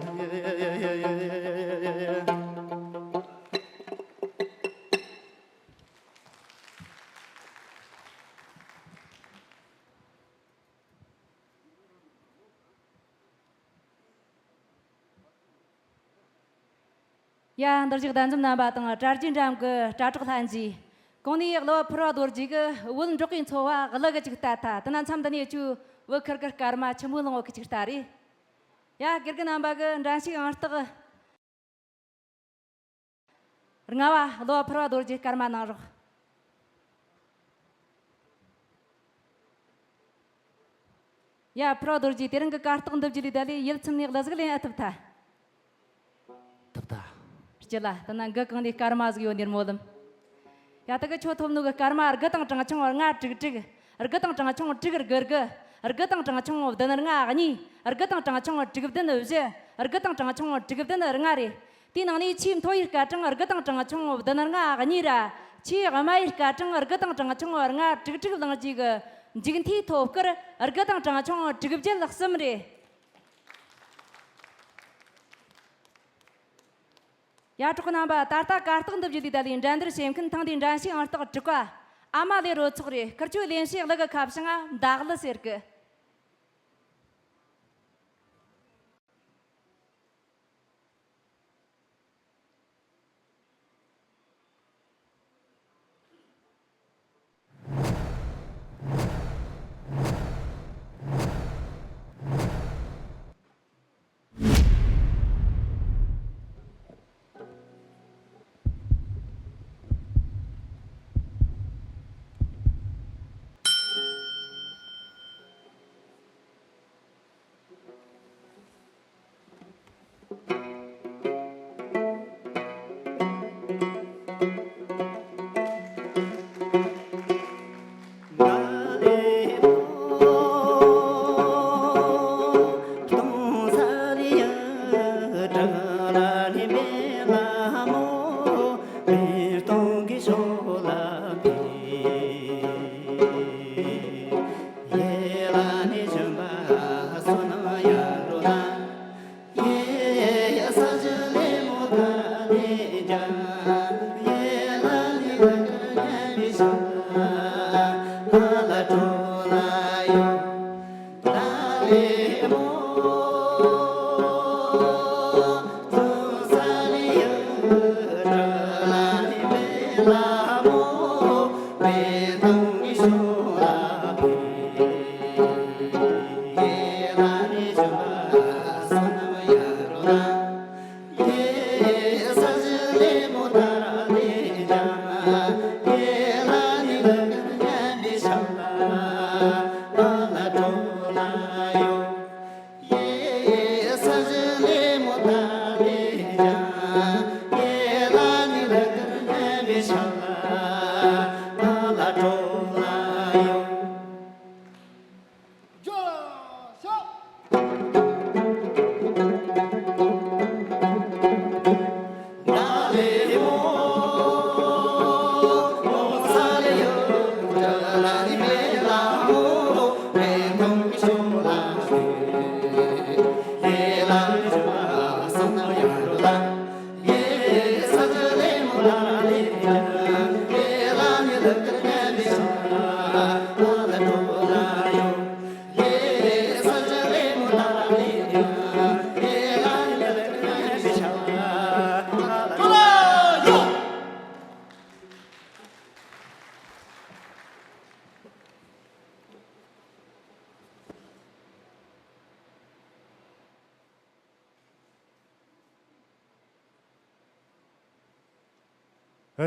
ཡ། འདིར་བཞུགས་གདན་འཛོམས་རྣམ་པ་དང་གྲྭ་རྒྱུན་འགྲམ་གྱི་གྲྭ་གྲོགས་ལྷན་རྒྱས། གོང་ནས་གླུ་བ་ཕུར་བ་རྡོ་རྗེ་གིས་བོད་འབྲོག་པའི་འཚོ་བ་གླུ་གིས་ཅིག་ལྟ་ཐལ། དེ་ན་མཚམས་འདི་ནས་ཁྱོད་བོད་ཁུར་གི་སྐར་མ་ཆི་མོ་ལོང་བོ་གི་ཅིག་ལྟ་རེད། ཡ། དགེ་རྒན་རྣམ་པ་གིས་འགྲན་ཞུགས་ཨང་རྟགས་ལྔ་བ་གླུ་བ་ཕུར་བ་རྡོ་རྗེ་སྐར་མ་གནང་རོགས། ཡ། ཕུར་བ་རྡོ་རྗེ། དེ་རིང་གི་གར་སྟེགས་འདི་བརྒྱུད་ལས་ད་ལས་ཡིད་ཚིམ་ནས་གླུ་གཟུགས་ལེན་ཨེ་ཐུབ་ཐལ། ཐུབ་ཐལ། སྤྱི་ལ་ལྟ་ན་འགུ་གང་ནས་སྐར་མ་ཟིག་ཡོད་ནི་རྨོ་ལམ། ཡ། ད་གི་ཁྱོད་ཐོབ་ནོ་གི་སྐར་མ་དགུ་དང་གྲངས་ཆུང་ལྔ་དྲུག་དྲུག་དགུ་དང་གྲངས་ཆུང་དྲུག་དགུ་དགུ། དགུ་དང་གྲངས་ཆུང་བདུན་ལྔ་གཉིས། དགུ་དང་གྲངས་ཆུང་དྲུག་བདུན་བཞི། དགུ་དང་གྲངས་ཆུང་དྲུག་བདུན་ལྔ་རེད། དེའི་ནང་ནས་ཆེས་མཐོ་བའི་སྐར་གྲངས་དགུ་དང་གྲངས་ཆུང་བདུན་ལྔ་གཉིས་ར། ཆེས་དམའ་བའི་སྐར་གྲངས་དགུ་དང་གྲངས་ཆུང་ལྔ་དྲུག་དྲུག་བླངས་རྗེས་ཀྱི་མཇུག་མཐའི་ཐོབ་སྐར་དགུ་དང་གྲངས་ཆུང་དྲུག་བརྒྱད་གསུམ་རེད། ཡ། གྲོགས་རྣམ་པ། ད་ལྟ་གར་སྟེགས་འདི་བརྒྱུད་ལས་ད་ལས་འགྲན་བསྡུར་བྱེད་མཁན་ཐེངས་འདིའི་འགྲན་ཞུགས་ཨང་རྟགས་དྲུག་པ་ཨ་མ་ལེ་རོལ་ཚོགས་རེད། ཁིར་ཆོས་ལེན་བྱེད་གླུ་གི་ཁ་བྱང་ང་མདའ་གླུ་ཟེར་གི།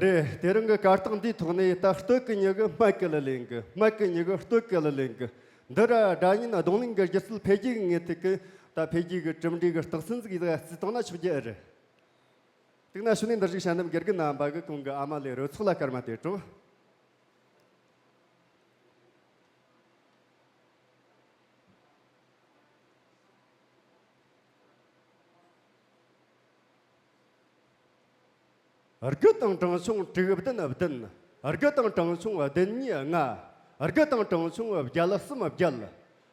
རེད། དེ་རིང་གི་གར་སྟེགས་འདིའི་ཐོག་ནས་ད་སྟོད་ཀྱི་མྱི་གིས་སྨད་ཀྱི་ལ་ལེན་གི། སྨད་ཀྱི་མྱི་གིས་སྟོད་ཀྱི་ལ་ལེན་གི། འདི་ར་སྒྲ་སྙན་རྡུང་ལེན་གྱི་སྒྱུ་རྩལ་འཕེལ་རྒྱས་ཀྱི་ངེས་ཐིག་གི་ད་འཕེལ་རྒྱས་ཀྱི་གྲུབ་འབྲས་ཀྱི་རྟགས་མཚན་ཟིག་ཡིན་ཟེར་བཏང་ན་ཆོག་རྒྱུ་ཨེ་རེད། དེ་ན་ཕྱི་ནས་འདིར་བཞུགས་ཞལ་འདེབས་དགེ་རྒན་རྣམ་པ་གིས་ཁོང་གི་ཨ་མ་ལོའི་རོལ་ཚོགས་ལ་སྐར་མ་སྟེར་རོགས། དགུ་དང་གྲངས་ཆུང་དྲུག་བདུན་བདུན། དགུ་དང་གྲངས་ཆུང་བདུན་གཉིས་ལྔ། དགུ་དང་གྲངས་ཆུང་བརྒྱད་གསུམ་བརྒྱད།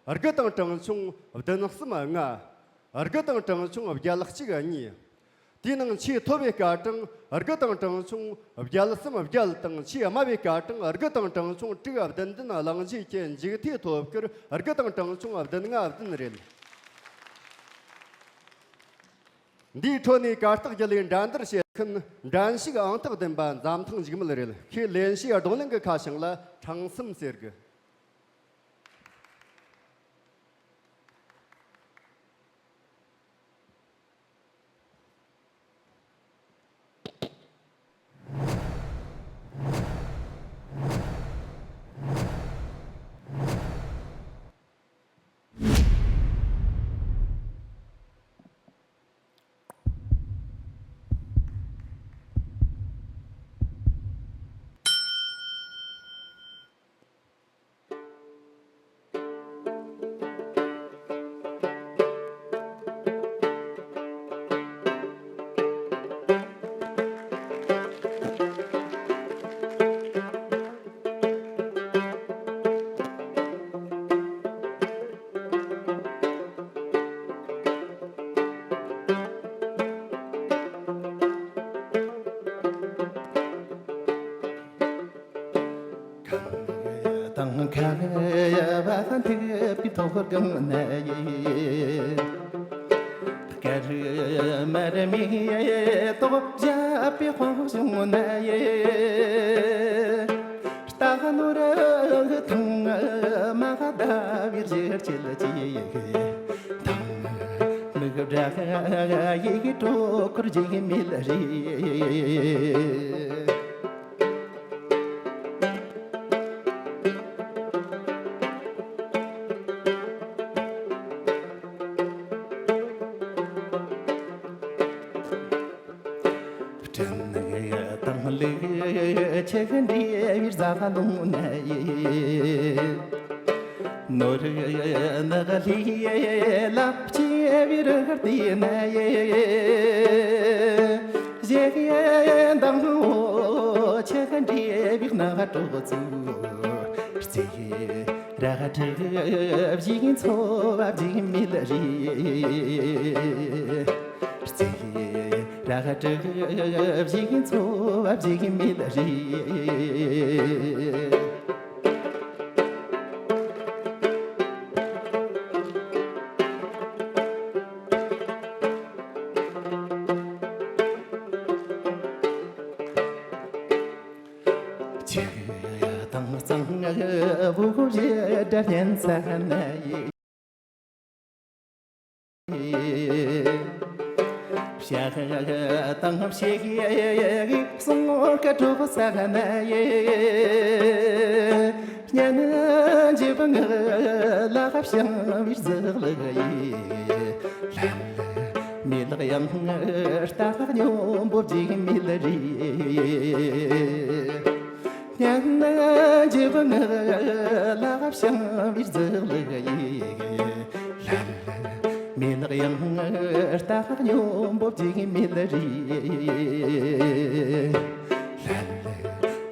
དགུ་དང་གྲངས་ཆུང་བདུན་གསུམ་ལྔ། དགུ་དང་གྲངས་ཆུང་བརྒྱད་གཅིག་གཉིས། དེའི་ནང་ཆེས་མཐོ་བའི་སྐར་གྲངས་དགུ་དང་གྲངས་ཆུང་བརྒྱད་གསུམ་བརྒྱད་དང་། ཆེས་དམའ་བའི་སྐར་གྲངས་དགུ་དང་གྲངས་ཆུང་དྲུག་བདུན་བདུན་གླེང་བྱེད་ཀྱི་མཇུག་མཐའི་ཐོབ་སྐར་དགུ་དང་གྲངས་ཆུང་བདུན་ལྔ་བདུན་རེད། འདིའི་ཁྲོད་ནས་གར་སྟེགས་བརྒྱུད་ལས་འགྲན་བསྡུར་བྱེད་མཁན་འགྲན་ཞུགས་ཨང་རྟགས་ལྡན་པ་འཛམ་ཐང་འཇིགས་མེད་རེད། ཁོས་ལེན་བྱའི་རྡུང་ལེན་གྱི་ཁ་བྱང་ལ་ཕྲེང་གསུམ་ཟེར་གི། གང་དང་གང་བ་ཐིག་པའི་ཐོག་གང་ན་ཡིན། དཀར་དམར་མེ་ཏོག་བཞད་པའི་དཔང་གཞུང་ན་ཡིན། རྟ་ནོར་ཐང་མ་ཟླ་བའི་རི་སྐྱེས་ཀྱི། ཐང་མིག་བྲག་ཡི་གེ་དྲུག་སྐོར་འཇིགས་མེད་རེད། སྤྲིན་དང་ལུག་ཆུ་འདྲེས་པའི་རྫ་ལུང་ན་ཡིན། ནོར་ནག་ལྷས་ལ་སྐྱེས་པའི་རི་ཁར་དེ་ན་ཡིན། གཞན་དང་འོ་ཆུ་འདྲེས་པའི་ནགས་གྲོག་ཚོ་རྩེ་ར་གྲུ་བཞིན་འཚོ་བ་འཇིགས་མེད་རེད། རྩེ་ར་གྲུ་བཞིན་འཚོ་བ་འཇིགས་མེད་རེད། ཆུ་དྭངས་ དང་བུ་བཞི་སྒྲ་སྙན་ས་ན་ཡི། ཞག་དང་ཞིག་གསུང་སྐད་གྲོགས་ས་ན་ཡི། སྙན་འཇེབས་ངག་ལ་བྱང་བའི་གཟི་ལི་ཡི། ལ་ལ་མེ་ལག་ཡང་རྟ་སྨྱོ་འབོད་འཇིགས་མེད་རེད། སྙན་འཇེབས་ངག་ལ་བྱང་བའི་གཟི་ལི་ཡི། ལ་ལ་མེ་ལག་ཡང་རྟ་སྨྱོ་འབོད་འཇིགས་མེད་རེད། ལ་ལ་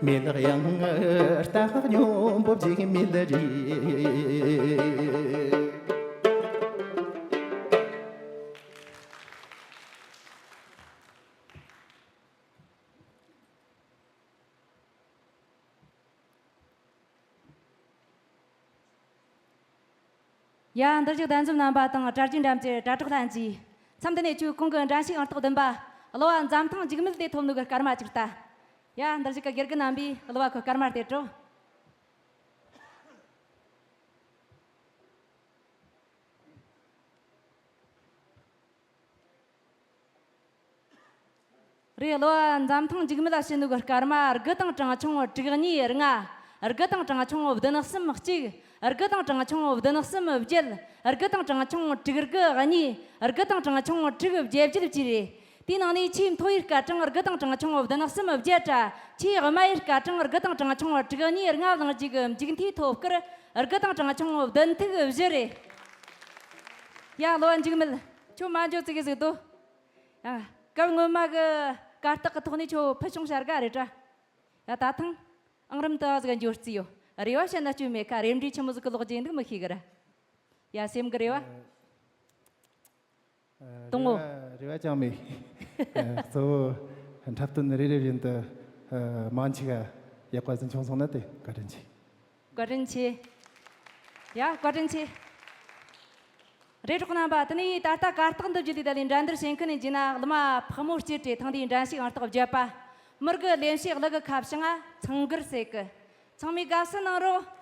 མེ་ལག་ཡང་རྟ་སྨྱོ་འབོད་འཇིགས་མེད་རེད། ཡ། འདིར་བཞུགས་གདན་འཛོམས་རྣམ་པ་དང་གྲྭ་རྒྱུན་འགྲམ་གྱི་དྲ་གྲོགས་ལྷན་རྒྱས། མཚམས་འདི་ནས་ཁྱོད་ཁོང་གི་འགྲན་ཞུགས་ཨང་རྟགས་བདུན་པ། གླུ་བ་འཛམ་ཐང་འཇིགས་མེད་དེ་ཐོབ་ནོ་གི་སྐར་མ་ཅིག་ལྟ། ཡ། འདིར་བཞུགས་ཀྱི་དགེ་རྒན་རྣམ་པས་གླུ་བ་ཁོའི་སྐར་མ་སྟེར་རོགས། རེད། གླུ་བ་འཛམ་ཐང་འཇིགས་མེད་ལ་ཕྱིན་ནོ་གི་སྐར་མ་དགུ་དང་གྲངས་ཆུང་དྲུག་གཉིས་ལྔ། དགུ་དང་གྲངས་ཆུང་བདུན་གསུམ་གཅིག། དགུ་དང་གྲངས་ཆུང་བདུན་གསུམ་བརྒྱད། དགུ་དང་གྲངས་ཆུང་དྲུག་དགུ་གཉིས། དགུ་དང་གྲངས་ཆུང་དྲུག་བརྒྱད་བརྒྱད་བཅས་རེད། དེའི་ནང་ནས་ཆེས་མཐོ་བའི་སྐར་གྲངས་དགུ་དང་གྲངས་ཆུང་བདུན་གསུམ་བརྒྱད་ར། ཆེས་དམའ་བའི་སྐར་གྲངས་དགུ་དང་གྲངས་ཆུང་དྲུག་གཉིས་ལྔ་བླངས་རྗེས་ཀྱི་མཇུག་མཐའི་ཐོབ་སྐར་དགུ་དང་གྲངས་ཆུང་བདུན་ཐིག་བཞི་རེད། ཡ། གླུ་བ་འཇིགས་མེད། ཁྱོད་མ་འཇོག་ཙི་གེ་ཟིག་འདུག། ཡ། སྐབས་སྔོན་མ་གི་གར་སྟེགས་ཀྱི་ཐོག་ནས་ཁྱོད་ཕུལ་བྱུང་བྱ་དགའ་རེད་དྲ། ཡ། ད་ཐེངས་ཨང་རིམ་དུ་ཟིག་འབྱོར་རྩིས་ཡོད། རེ་བ་བཤད་ན་སྐྱོན་མེད་ཁ། རེ་འབྲས་ཆི་མོ་ཟིག་གི་ལོག་རྒྱུ་འདུག་མི་ཤེས་གི་ར། ཡ། སེམས་གི་རེ་བ། ཨ། དང་པོ། རེ་བ་རེ་བ་ཅང་མེད། ཨ། གཙོ་བོ་འཁྲབ་སྟོན་རེ་རེ་བཞིན་དུ། ཨ། མང་ཆེ་ག་ཡག་པ་ཟིག་བྱུང་སོང་ན་དེ་བཀའ་དྲིན་ཆེ། བཀའ་དྲིན་ཆེ། ཡ། བཀའ་དྲིན་ཆེ། རེ་གྲོགས་རྣམ་པ། དེ་ནས་ད་ལྟ་གར་སྟེགས་འདི་བརྒྱུད་ལས་ད་ལས་འགྲན་བསྡུར་བྱེད་མཁན་ནས་བརྒྱུད་ན་གླུ་མ་ཕག་མོ་སྐྱིད་བྲེ་ཐེངས་འདིའི་འགྲན་ཞུགས་ཨང་རྟགས་བརྒྱད་པ། མི་དགེ་ལེགས་བཤད་གླུ་གི་ཁ་བྱང་ང་ཚང་དགར་ཟེར་གི། ཚང་མས་དགའ་བསུ་གནང་རོགས།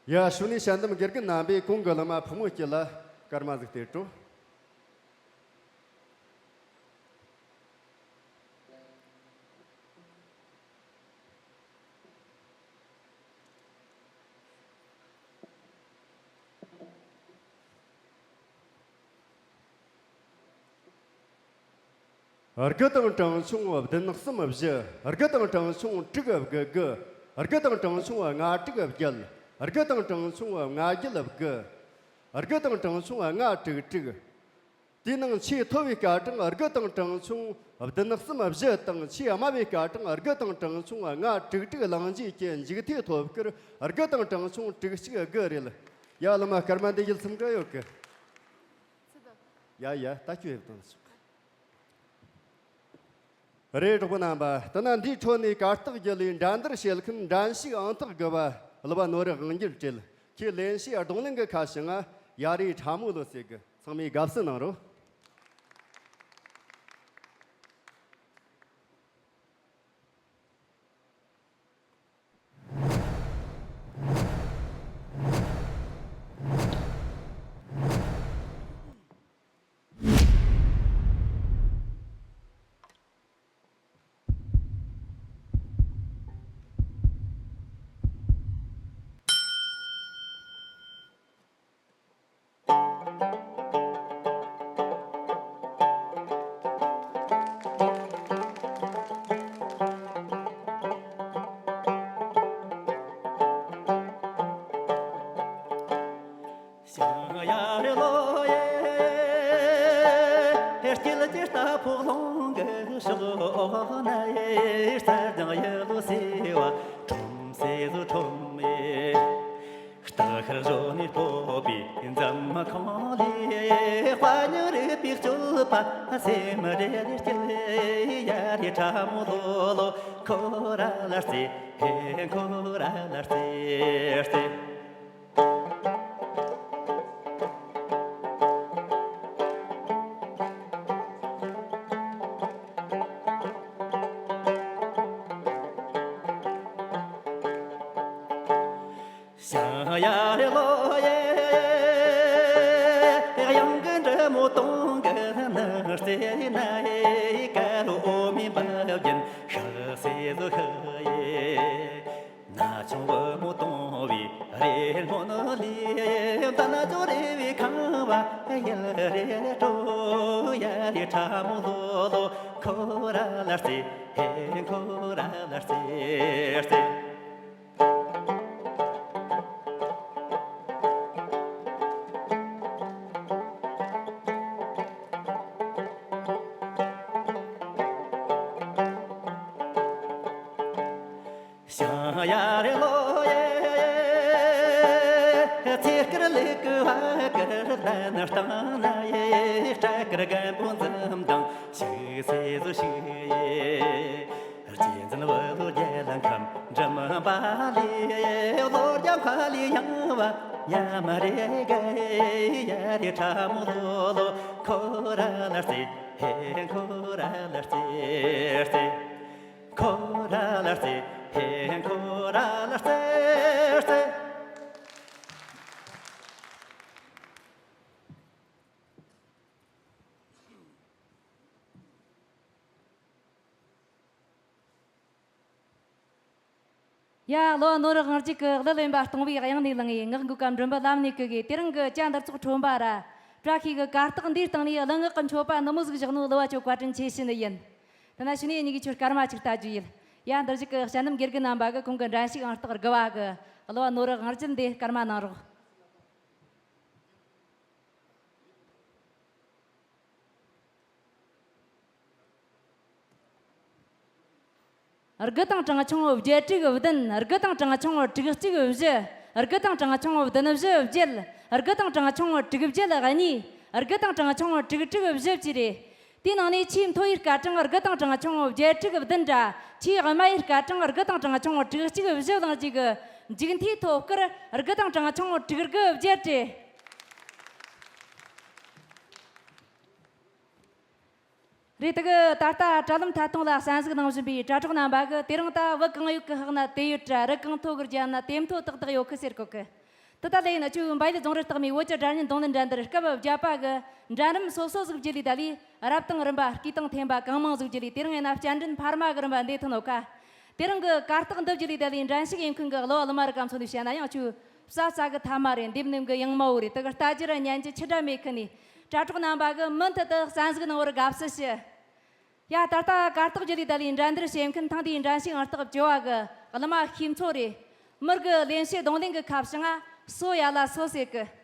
ཡ། ཕྱི་ནས་ཞལ་འདེམས་དགེ་རྒན་རྣམ་པས་གོང་གི་གླུ་མ་ཕོ་མོ་སྐྱིད་ལ་སྐར་མ་ཟིག་སྟེར་དྲོ། དགུ་དང་གྲངས་ཆུང་བདུན་གསུམ་བཞི། དགུ་དང་གྲངས་ཆུང་དྲུག་དགུ་དགུ། དགུ་དང་གྲངས་ཆུང་ལྔ་དྲུག་བརྒྱད། དགུ་དང་གྲངས་ཆུང་ལྔ་བརྒྱད་དགུ། དགུ་དང་གྲངས་ཆུང་ལྔ་དྲུག་དྲུག། དེའི་ནང་ཆེས་མཐོ་བའི་སྐར་གྲངས་དགུ་དང་གྲངས་ཆུང་བདུན་གསུམ་བཞི་དང་། ཆེས་དམའ་བའི་སྐར་གྲངས་དགུ་དང་གྲངས་ཆུང་ལྔ་དྲུག་དྲུག་བླངས་རྗེས་ཀྱི་མཇུག་མཐའི་ཐོབ་སྐར་དགུ་དང་གྲངས་ཆུང་དྲུག་གཅིག་དགུ་རེད། ཡ། གླུ་མ་སྐར་མ་འདི་བརྒྱུད་སེམས་ཁྲལ་ཡོད་གི། ཡ་ཡ། ད་ཁྱོད་ཡོད་དང་ཆོག། རེད། གྲོགས་པོ་རྣམ་པ། དེ་ན་འདིའི་ཁྲོད་ནས་གར་སྟེགས་བརྒྱུད་ལས་འགྲན་བསྡུར་བྱེད་མཁན་འགྲན་ཞུགས་ཨང་རྟགས་དགུ་བ་གླུ་བ་ནོར་བུ་དབང་རྒྱལ་བྲེལ། ཁྱེད་ལེན་བྱའི་རྡུང་ལེན་གྱི་ཁ་བྱང་ང་ཡ་རེ་ཁྲ་མོ་ལོ་ཟེར་གི། ཚང་མས་དགའ་བསུ་གནང་རོགས། ཞང་ཡར་ལོ་ཡེ། སྐྱིད་ཀྱི་རྟ་ཕོ་ལུང་གི་ཕྱོགས་ན་ཡེ། རྩྭ་ལྗང་ཡེ་ལོ་སེ་བ་ཁྲོམ་སེ་ལོ་ཁྲོམ་ཡེ། སྟག་ཤར་བཞོན་ནས་སྤོབས་པའི་འཛམ་ཁང་ལས། དཔའ་ཉི་རུས་པའི་སྤྱོད་པ་སེམས་རེ་སྐྱིད། ཡ་རེ་ཁྲ་མོ་ལོ་ལོ་ཁོ་ར་ལ་རྩེ། ཧེ་ཁོ་ར་ལ་རྩེ་རྩེ། ཞང་ཡར་ལོ་ཡེ། གཡང་གི་འབྲི་མོ་དུང་གི་ནགས་རྩེ་ན་ཡེ། ཀ་ལོ་འོ་མའི་འབབ་རྒྱུན་ཤག་སེ་ཟོ་ཤག་ཡེ། ན་ཆུང་བུ་མོ་དུང་བའི་རེ་སྨོན་ལས། མདའ་ན་ཅོ་རེ་བའི་ཁང་བ་ཡལ་རེ་སྤྲོ། ཡ་རེ་ཁྲ་མོ་ལོ་ལོ་ཁོ་ར་ལ་རྩེ། ཧེ་ཁོ་ར་ལ་རྩེ་རྩེ། ཞང་ཡར་ལོ་ཡེ། ཚེ་དཀར་ལུག་གི་བ་དཀར་ལྡན་སྟེང་ན་ཡེ། སྐྲ་དཀར་རྒན་པོ་འཛུམ་མདངས་ཤིག་སེ་བཟོ་ཞིག་ཡེ། རྗེ་བཙུན་བོད་ལུ་རྒྱལ་ཁམས་འགྲིམ་པ་ལས། ལོ་རྒྱ་མཁའ་ལས་ཡངས་པ་ཉམས་རེ་དགའ། ཡ་རེ་ཁྲ་མོ་ལོ་ལོ་ཁོ་ར་ལ་རྩེ། ཧེ་ཁོ་ར་ལ་རྩེ་རྩེ། ཁོ་ར་ལ་རྩེ། ཧེ་ཁོ་ར་ལ་རྩེ་རྩེ། ཡ། གླུ་བ་ནོར་བུ་དབང་རྒྱལ་གྱི་གླུ་ལེན་པ་སྟོང་པའི་དབྱངས་ནས་ལངས་ཡི། ངག་འགུག་གམ་མགྲིན་པའི་ལམ་ནས་བཀོད་ཡི། དེ་རིང་གི་བཅའ་འདི་ཚོགས་ཁྲོམ་པ་ར། བཀྲ་ཤིས་ཀྱི་གར་སྟེགས་འདིའི་སྟེང་ནས་གླུ་ངག་གི་མཆོད་པ་ནུབ་མོ་ཟིག་བཞག་ནོ་གླུ་བ་ཆོ་བཀའ་དྲིན་ཆེ་ཞུ་ནི་ཡིན། དེ་ན་ཕྱི་ནས་ཉིན་གི་ཆོ་སྐར་མ་ཅིག་ལྟ་རྒྱུ་ཡིན། ཡ། འདིར་བཞུགས་ཀྱི་ཞལ་འདེམས་དགེ་རྒན་རྣམ་པ་གིས་གོང་གི་འགྲན་ཞུགས་ཨང་རྟགས་དགུ་བ་གི་གླུ་བ་ནོར་བུ་དབང་རྒྱལ་འདི་སྐར་མ་གནང་རོགས། དགུ་དང་གྲངས་ཆུང་བརྒྱད་དྲུག་བདུན། དགུ་དང་གྲངས་ཆུང་དྲུག་གཅིག་བཞི། དགུ་དང་གྲངས་ཆུང་བདུན་བཞི་བརྒྱད། དགུ་དང་གྲངས་ཆུང་དྲུག་བརྒྱད་གཉིས། དགུ་དང་གྲངས་ཆུང་དྲུག་དྲུག་བཞི་བཅས་རེད། དེའི་ནང་ནས་ཆེས་མཐོ་བའི་སྐར་གྲངས་དགུ་དང་གྲངས་ཆུང་བརྒྱད་དྲུག་བདུན་དྲ། ཆེས་དམའ་བའི་སྐར་གྲངས་དགུ་དང་གྲངས་ཆུང་དྲུག་གཅིག་བཞི་བླངས་རྗེས་ཀྱི་མཇུག་མཐའི་ཐོབ་སྐར་དགུ་དང་གྲངས་ཆུང་དྲུག་དགུ་བརྒྱད་རེད། རེད། དེ་གི་ད་ལྟ་དྲ་ལམ་ཐད་གཏོང་ལ་གསན་གཟིགས་གནང་བཞིན་པའི་དྲ་གྲོགས་རྣམ་པ་གིས་དེ་རིང་ད་བུ་གང་ཡོད་ཀྱི་ཕག་ན་དེ་ཡོད་དྲ། རི་གང་མཐོ་གི་རྒྱབ་ན་དེ་མཐོ་ཏག་ཏག་ཡོད་གི་ཟེར་གོ་གི། དེ་ལྟ་ལས་ཡིན་ན་ཆུ་བོ་འབའ་ཡི་རྫོང་རི་སྟག་མའི་བོད་ཀྱི་སྒྲ་སྙན་རྡུང་ལེན་འགྲན་བསྡུར་སྐབས་བརྒྱད་པ་གི་འགྲན་རིམ་སོ་སོ་ཟིག་བརྒྱུད་ལས་ད་ལས་རབ་དང་རིམ་པ་སྐུས་དང་འཐེན་པ་གང་མང་ཟིག་བརྒྱུད་ལས་དེ་རིང་ཡིན་ན་བསྐྱར་འགྲན་འཕར་མ་གི་རིམ་པ་འདི་ཐོན་ནོ་ཁ། དེ་རིང་གི་གར་སྟེགས་འདི་བརྒྱུད་ལས་ད་ལས་འགྲན་ཞུགས་ཡིན་མཁན་གི་གླུ་བ་གླུ་མ་རི་ག་མཚོན་ནས་བཤད་ན་ཡང་ཆུ་བོ་བསམ་ས་གི་ཐ་མ་རེད། འདེབས་ནེམ་གི་ཡང་མ་བོ་རེད། དེ་གི་ལྟ་རྒྱུ་ར་ཉན་རྒྱུ་ཆི་འདྲ་མེད་ཁི་ནས་དྲ་གྲོགས་རྣམ་པ་གི་མུ་མཐུད་དུ་གསན་གཟིགས་གནང་བར་དགའ་བསུ་ཞུ། ཡ། ད་ལྟ་གར་སྟེགས་བརྒྱུད་ལས་ད་ལས་འགྲན་བསྡུར་བྱེད་མཁན་ཐེངས་འདིའི་འགྲན་ཞུགས་ཨང་རྟགས་བཅུ་བ་གི་གླུ་མ་ཤེས་མཚོ་རེད། མི་གི་ལེན་བྱེད་རྡུང་ལེན་གི་ཁ་བྱང་ང་སོ་ཡ་ལ་སོ་ཟེར་གི།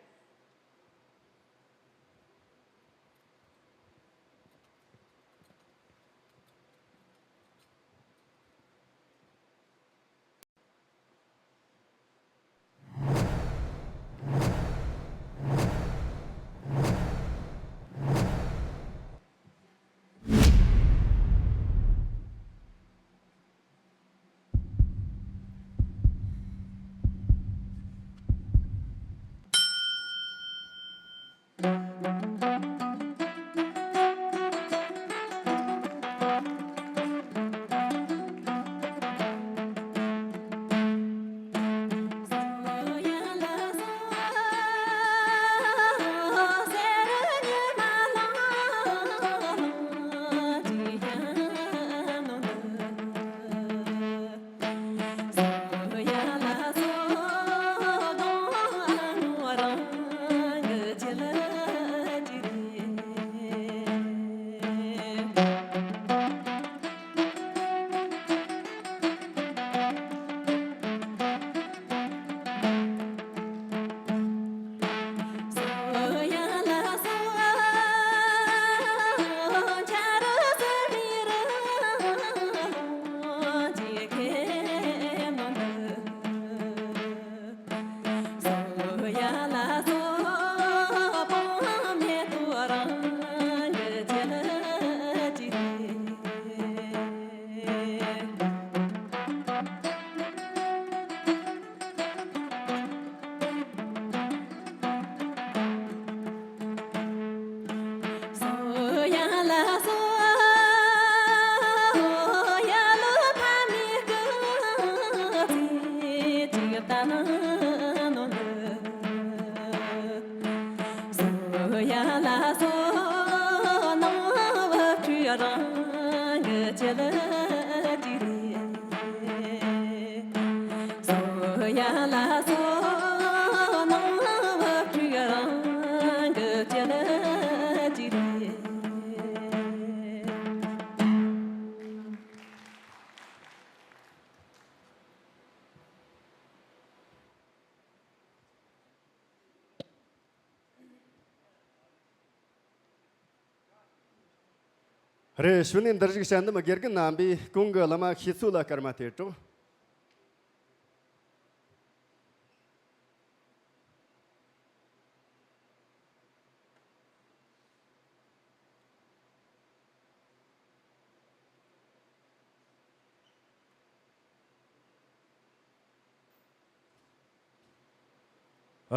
རེད། གཞུག་ནས་འདིར་བཞུགས་དཔྱད་འདེམས་དགེ་རྒན་རྣམ་པས་གོང་གི་གླུ་མ་ཤེས་མཚོ་ལ་སྐར་མ་སྟེར་རོགས།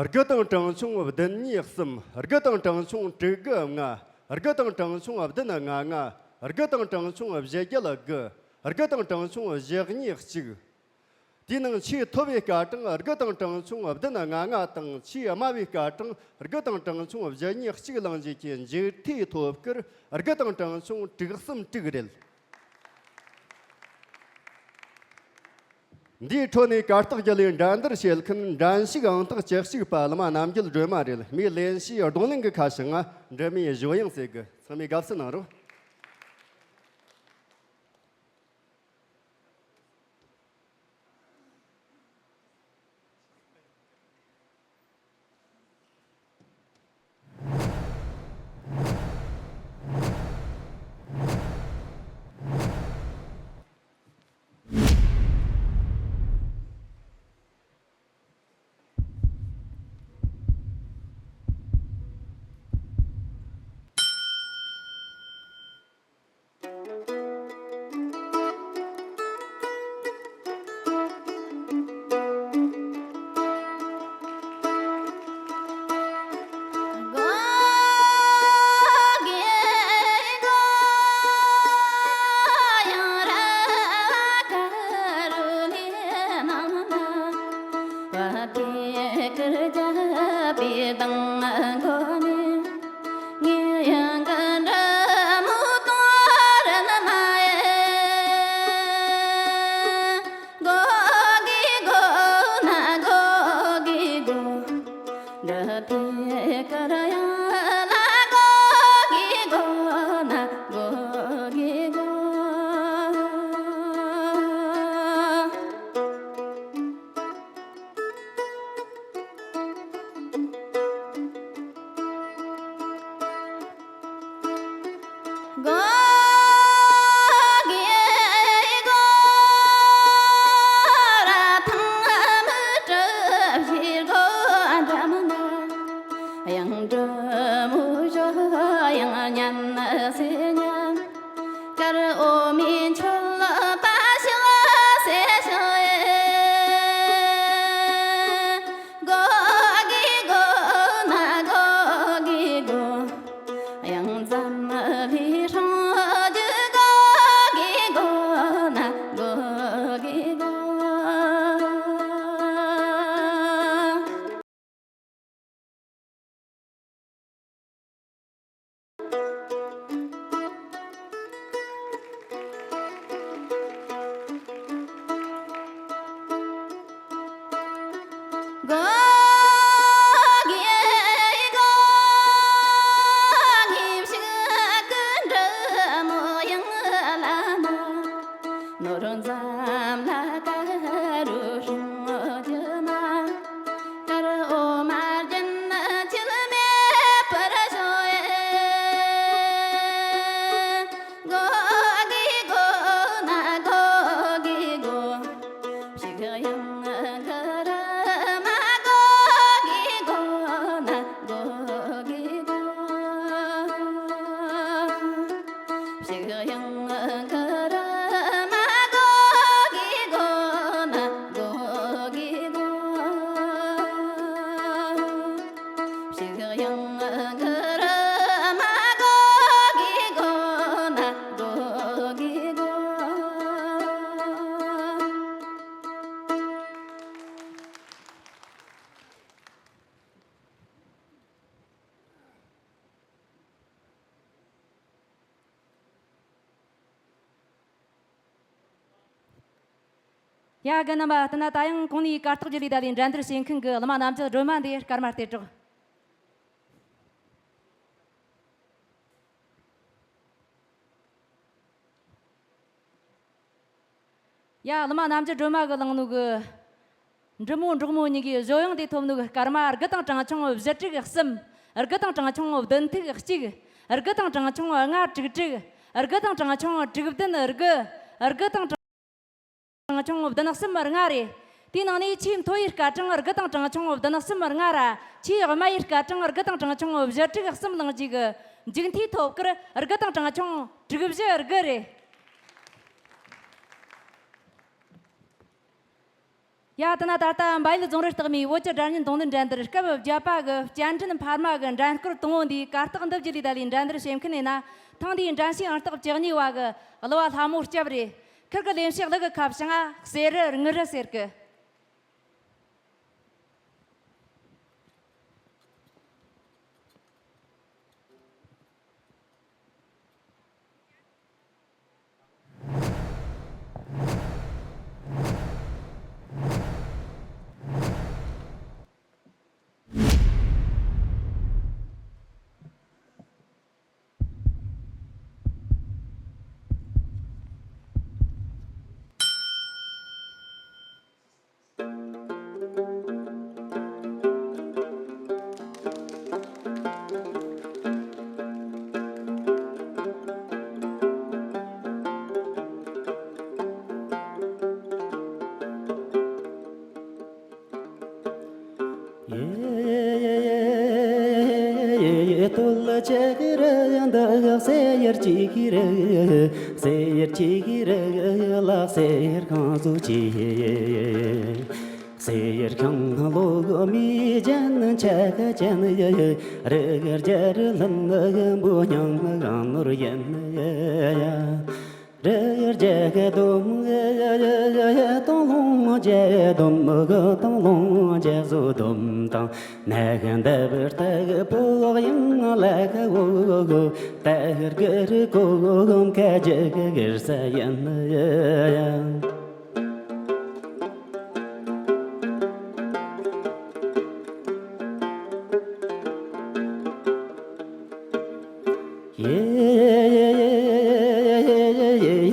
དགུ་དང་གྲངས་ཆུང་བདུན་གཉིས་གསུམ། དགུ་དང་གྲངས་ཆུང་དྲུག་དགུ་ལྔ། དགུ་དང་གྲངས་ཆུང་བདུན་ལྔ་ལྔ། དགུ་དང་གྲངས་ཆུང་བཞི་བརྒྱད་དགུ། དགུ་དང་གྲངས་ཆུང་བཞི་གཉིས་གཅིག། དེའི་ནང་ཆེས་མཐོ་བའི་སྐར་གྲངས་དགུ་དང་གྲངས་ཆུང་བདུན་ལྔ་ལྔ་དང་། ཆེས་དམའ་བའི་སྐར་གྲངས་དགུ་དང་གྲངས་ཆུང་བཞི་གཉིས་གཅིག་བླངས་རྗེས་ཀྱི་མཇུག་མཐའི་ཐོབ་སྐར་དགུ་དང་གྲངས་ཆུང་དྲུག་གསུམ་དྲུག་རེད། འདིའི་ཁྲོད་ནས་གར་སྟེགས་བརྒྱུད་ལས་འགྲན་བསྡུར་བྱེད་མཁན་འགྲན་ཞུགས་ཨང་རྟགས་བཅུ་གཅིག་པ་གླུ་མ་རྣམ་རྒྱལ་སྒྲོལ་མ་རེད། མོས་ལེན་བྱས་རྡུང་ལེན་གྱི་ཁ་བྱང་ང་འབྲི་མོའི་བཞོ་དབྱངས་ཟེར་གི། ཚང་མས་དགའ་བསུ་གནང་རོགས། ནོར་འཛོམས་ལ་དཀར་རུ་སྲུང་རྒྱུ་མ། དཀར་འོ་མ་རྒྱན་འཆད་མེད་པར་བྱུང་ཡོད། གོ་གི་གོ་ན་གོ་གི་གོ། ཕྱུགས་གཡང་གི་རི་མ་གོ་གི་གོ་ན་གོ་གི་གོ། ཕྱུགས་གཡང་གི་རི་མ་གོ་གི་གོ་ན་གོ་གི་གོ། ཕྱུགས་གཡང་གི་རི་མ་གོ་གི་གོ་ན་གོ་གི་གོ། ཡ་རྒན་རྣམ་པ། ད་ན་ད་ཡང་གོང་ནས་གར་སྟེགས་བརྒྱུད་ལས་ད་ལས་འགྲན་བསྡུར་བྱེད་མཁན་གྱི་གླུ་མ་རྣམ་རྒྱལ་སྒྲོལ་མ་འདི་སྐར་མ་སྟེར་རོགས། ཡ། གླུ་མ་རྣམ་རྒྱལ་སྒྲོལ་མ་གིས་བླངས་ནོ་གི། འབྲི་མོ་འབྲོག་མོ་གཉིས་ཀའི་བཟོ་ཡོང་དེ་ཐོབ་ནོ་གི་སྐར་མ་དགུ་དང་གྲངས་ཆུང་བཞི་དྲུག་གསུམ། དགུ་དང་གྲངས་ཆུང་བདུན་ཐིག་གཅིག། དགུ་དང་གྲངས་ཆུང་ལྔ་དྲུག་དྲུག། དགུ་དང་གྲངས་ཆུང་དྲུག་བདུན་དགུ། དགུ་དང་གྲངས་ཆུང་བདུན་གསུམ་ལྔ་རེད། དེའི་ནང་ནས་ཆེས་མཐོ་བའི་སྐར་གྲངས་དགུ་དང་གྲངས་ཆུང་བདུན་གསུམ་ལྔ་ར། ཆེས་དམའ་བའི་སྐར་གྲངས་དགུ་དང་གྲངས་ཆུང་བཞི་དྲུག་གསུམ་བླངས་རྗེས་ཀྱི་མཇུག་མཐའི་ཐོབ་སྐར་དགུ་དང་གྲངས་ཆུང་དྲུག་བཞི་དགུ་རེད། ཡ། དེ་ན་ད་ལྟ་འབའ་ཡུལ་རྫོང་རིར་རྟགས་མའི་བོད་ཀྱི་སྒྲ་སྙན་རྡུང་ལེན་འགྲན་བསྡུར་སྐབས་བརྒྱད་པ་གི་བསྐྱར་འགྲན་འཕར་མ་གི་འགྲན་སྐོར་དང་པོ་འདིའི་གར་སྟེགས་འདི་བརྒྱུད་ལས་ད་ལས་འགྲན་བསྡུར་བྱེད་མཁན་ཡིན་ན། ཐེངས་འདིའི་འགྲན་ཞུགས་ཨང་རྟགས་བཅུ་གཉིས་པ་གི་གླུ་བ་ལྷ་མོ་སྐྱབས་རེད། ཁིར་གི་ལེན་བྱའི་གླུ་གི་ཁ་བྱང་ང་གསེར་རི་དངུལ་རི་ཟེར་གི། ཡེ། ཡེ། ཡེ། ཡེ། ཡེ། ཡེ། ཡེ། ཡེ། ལ་ཅིག་རེ་འདི་གསེར་གྱི་རི། གསེར་གྱི་རི་ལ་གསེར་ཁང་བཟོ་ཅིག་གསེར་ཁང་ལོ་མི་ཅན་ཆ་ག་ཅན། རི་རྒྱལ་ལྷུན་བུ་སྙིང་གང་ནོར་ཡིན། རི་རྒྱལ་གི་དོམ་གི་དང་ལོང་རྒྱལ། དོམ་གི་དང་ལོང་རྒྱལ་བཟོ་དོམ་དང་། ནག་འདབ་སྟག་པོ་གཡང་ལ་ཁ་འོ་གོ། ཏ་གི་རི་གོ་གོམ་ཁ་ཇི་གི་གིར་ས་ཡན་ཡ།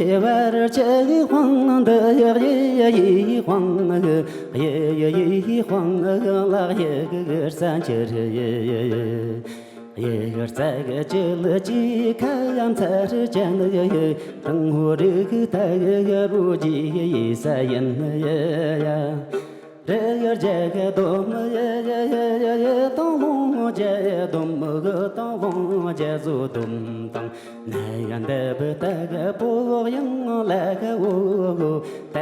ཡེ། བར་ཆད་དཔང་འདི་ཡེ་ཡེ་དཔང་། ཡེ་ཡེ་དཔང་ལག་ཡེ་གི་ས་འཆི་རེ། ཡེ་རྩ་གི་ཅི་ལི་ཅི་ཁ་ཡམ་ཚ་རི་ཅན། དང་ཧོ་རི་གི་ཐ་གི་རུ་ཅི་ཡེ་ས་ཡན་ཡ། རི་རྒྱལ་གི་དོམ་ཡེ་ཡེ་ཡེ་ཡེ་ཡེ། དང་ལོང་རྒྱལ། དོམ་གི་དང་ལོང་རྒྱལ་བཟོ་དོམ་དང་། ནག་འདབ་སྟག་པོ་གཡང་ལ་ཁ་འོ་གོ། ཏ་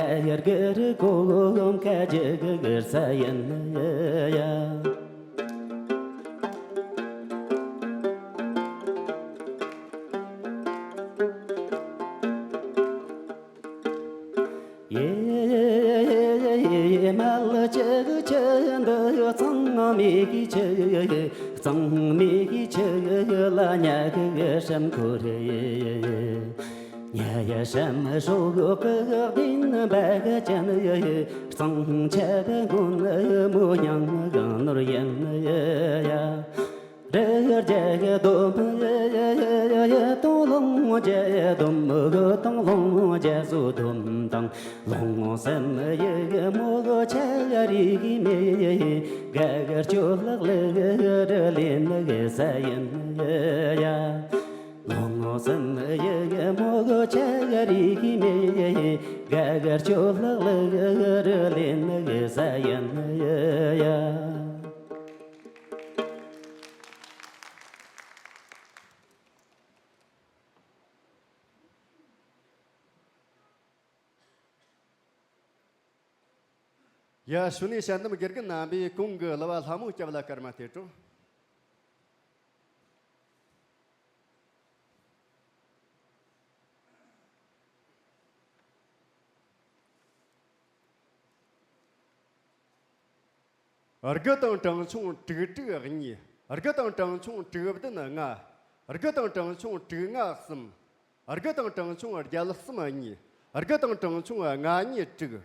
གི་རི་གོ་གོམ་ཁ་ཇི་གི་གིར་ས་ཡན་ཡ། ཡེ། མལ་ཆུ་ཆུ་འདི་གཙང་མའི་ཆུ། གཙང་མའི་ཆུ་ལ་ཉ་གི་སྲན་འཁོར། ཉ་ཡ་སྲན་སྲོག་གི་བདེན་པ་ཅན། གཙང་ཆབ་སྔོན་མོ་མྱང་གང་ནོར་ཡིན་ཡ། རི་རྒྱལ་སྡོམ་དང་ལོངས་རྒྱལ་སྡོམ་དང་ལོངས་སེམས་ཡི་མོ་ཆ་རིག་མེ་ག་གར་ཅོ་ལག་ལེ་རི་ལེ་ནི་ས་ཡིན་ཡ། ལོངས་སེམས་ཡི་མོ་ཆ་རིག་མེ་ག་གར་ཅོ་ལག་ལེ་རི་ལེ་ནི་ས་ཡིན་ཡ། ཡ། གཞུག་ནས་ཞལ་འདེམས་དགེ་རྒན་རྣམ་པས་གོང་གི་གླུ་བ་ལྷ་མོ་སྐྱབས་ལ་སྐར་མ་སྟེར་རོགས། དགུ་དང་གྲངས་ཆུང་དྲུག་དྲུག་གཉིས། དགུ་དང་གྲངས་ཆུང་དྲུག་བདུན་ལྔ། དགུ་དང་གྲངས་ཆུང་དྲུག་ལྔ་གསུམ། དགུ་དང་གྲངས་ཆུང་བརྒྱད་གསུམ་གཉིས། དགུ་དང་གྲངས་ཆུང་ལྔ་གཉིས་དྲུག།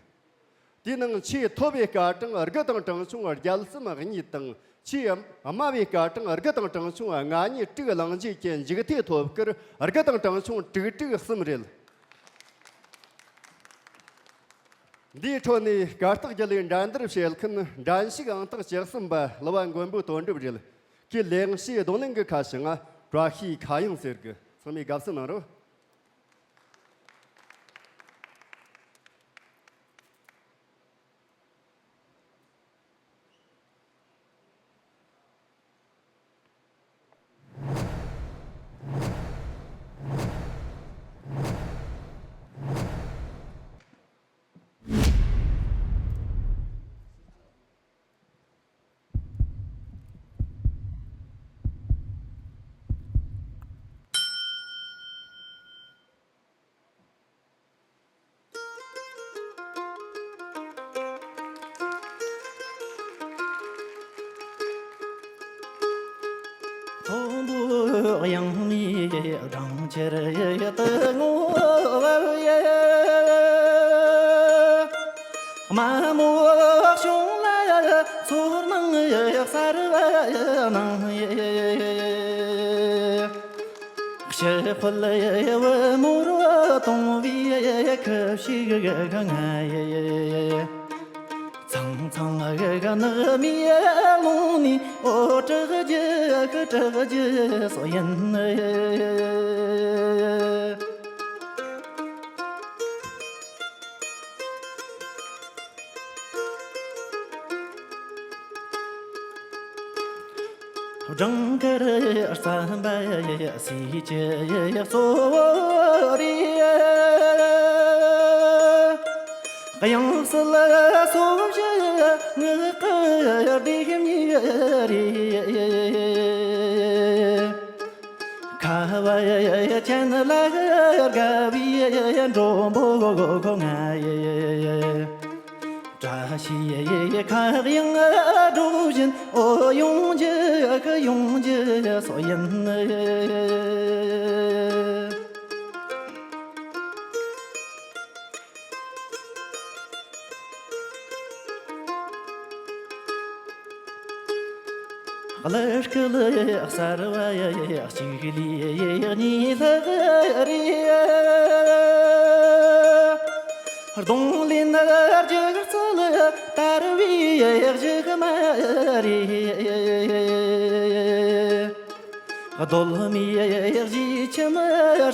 དེའི་ནང་ཆེས་མཐོ་བའི་སྐར་གྲངས་དགུ་དང་གྲངས་ཆུང་བརྒྱད་གསུམ་གཉིས་དང་། ཆེས་དམའ་བའི་སྐར་གྲངས་དགུ་དང་གྲངས་ཆུང་ལྔ་གཉིས་དྲུག་བླངས་རྗེས་ཀྱི་མཇུག་མཐའི་ཐོབ་སྐར་དགུ་དང་གྲངས་ཆུང་དྲུག་དྲུག་གསུམ་རེད། འདིའི་ཁྲོད་ནས་གར་སྟེགས་བརྒྱུད་ལས་འགྲན་བསྡུར་བྱེད་མཁན་འགྲན་ཞུགས་ཨང་རྟགས་བཅུ་གསུམ་པ་གླུ་བ་མགོན་པོ་དོན་གྲུབ་རེད། ཁོས་ལེགས་བཤད་རྡུང་ལེན་གྱི་ཁ་བྱང་ང་བཀྲ་ཤིས་ཁ་གཡང་ཟེར་གི། ཚང་མས་དགའ་བསུ་གནང་རོགས། མཐོན་པོ་གཡང་མའི་སྦྲང་ཆར་དུ་ངོ་བོ་ཡེ། དམའ་མོ་གཞུང་ལ་ཚོར་སྣང་གསར་བ་སྣང་ཡེ། ཕྱི་དཔལ་བུ་མོར་གཏོང་བའི་ཁུ་བྱུག་ང་ཡེ། ཚང་ཚང་གི་ནགས་མའི་ཀློང་ནས་འོ་བྲག་རྒྱུག་གི་བྲག་རྒྱུག་སོགས་ཡིན། སྦྲང་དཀར་རྩམ་པ་སིལ་གྱི་གཙོ་བོ་རེད། གཡང་སིལ་སོ་བཞི་ངག་གི་ལྡེམ་རེད། ཁ་བ་ཅན་ལ་དགའ་བའི་མགྲོན་པོ་ཁོ་ང་ཡི། བཀྲ་ཤིས་ཁ་གཡང་སྒྲོག་བཞིན་འོ་ཡོང་རྒྱུ་གི་ཡོང་རྒྱུ་སོགས་ཡིན། གླུ་སྐད་གསར་བ་གཅིག་ལས་གཉིས་ལྷག་རེད། རྡུང་ལེན་སྒྱུ་རྩལ་དར་བའི་གཞི་མ་རེད། གདོད་མའི་གཞིས་ཁྱིམ་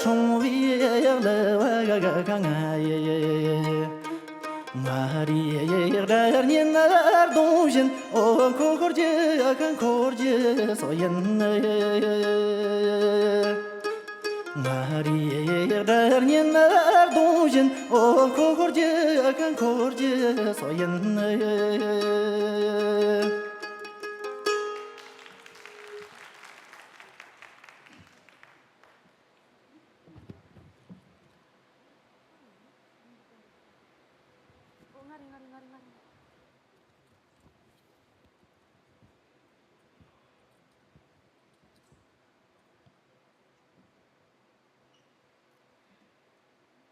སྲུང་བའི་གླུ་བ་གང་ང་ཡི། མངའ་རིས་སྒྲ་སྙན་རྡུང་བཞིན་འོ་འཁོར་རྒྱུག་འཁོར་རྒྱུག་སོགས་ཡིན། མངའ་རིས་སྒྲ་སྙན་རྡུང་བཞིན་འོ་འཁོར་རྒྱུག་འཁོར་རྒྱུག་སོགས་ཡིན།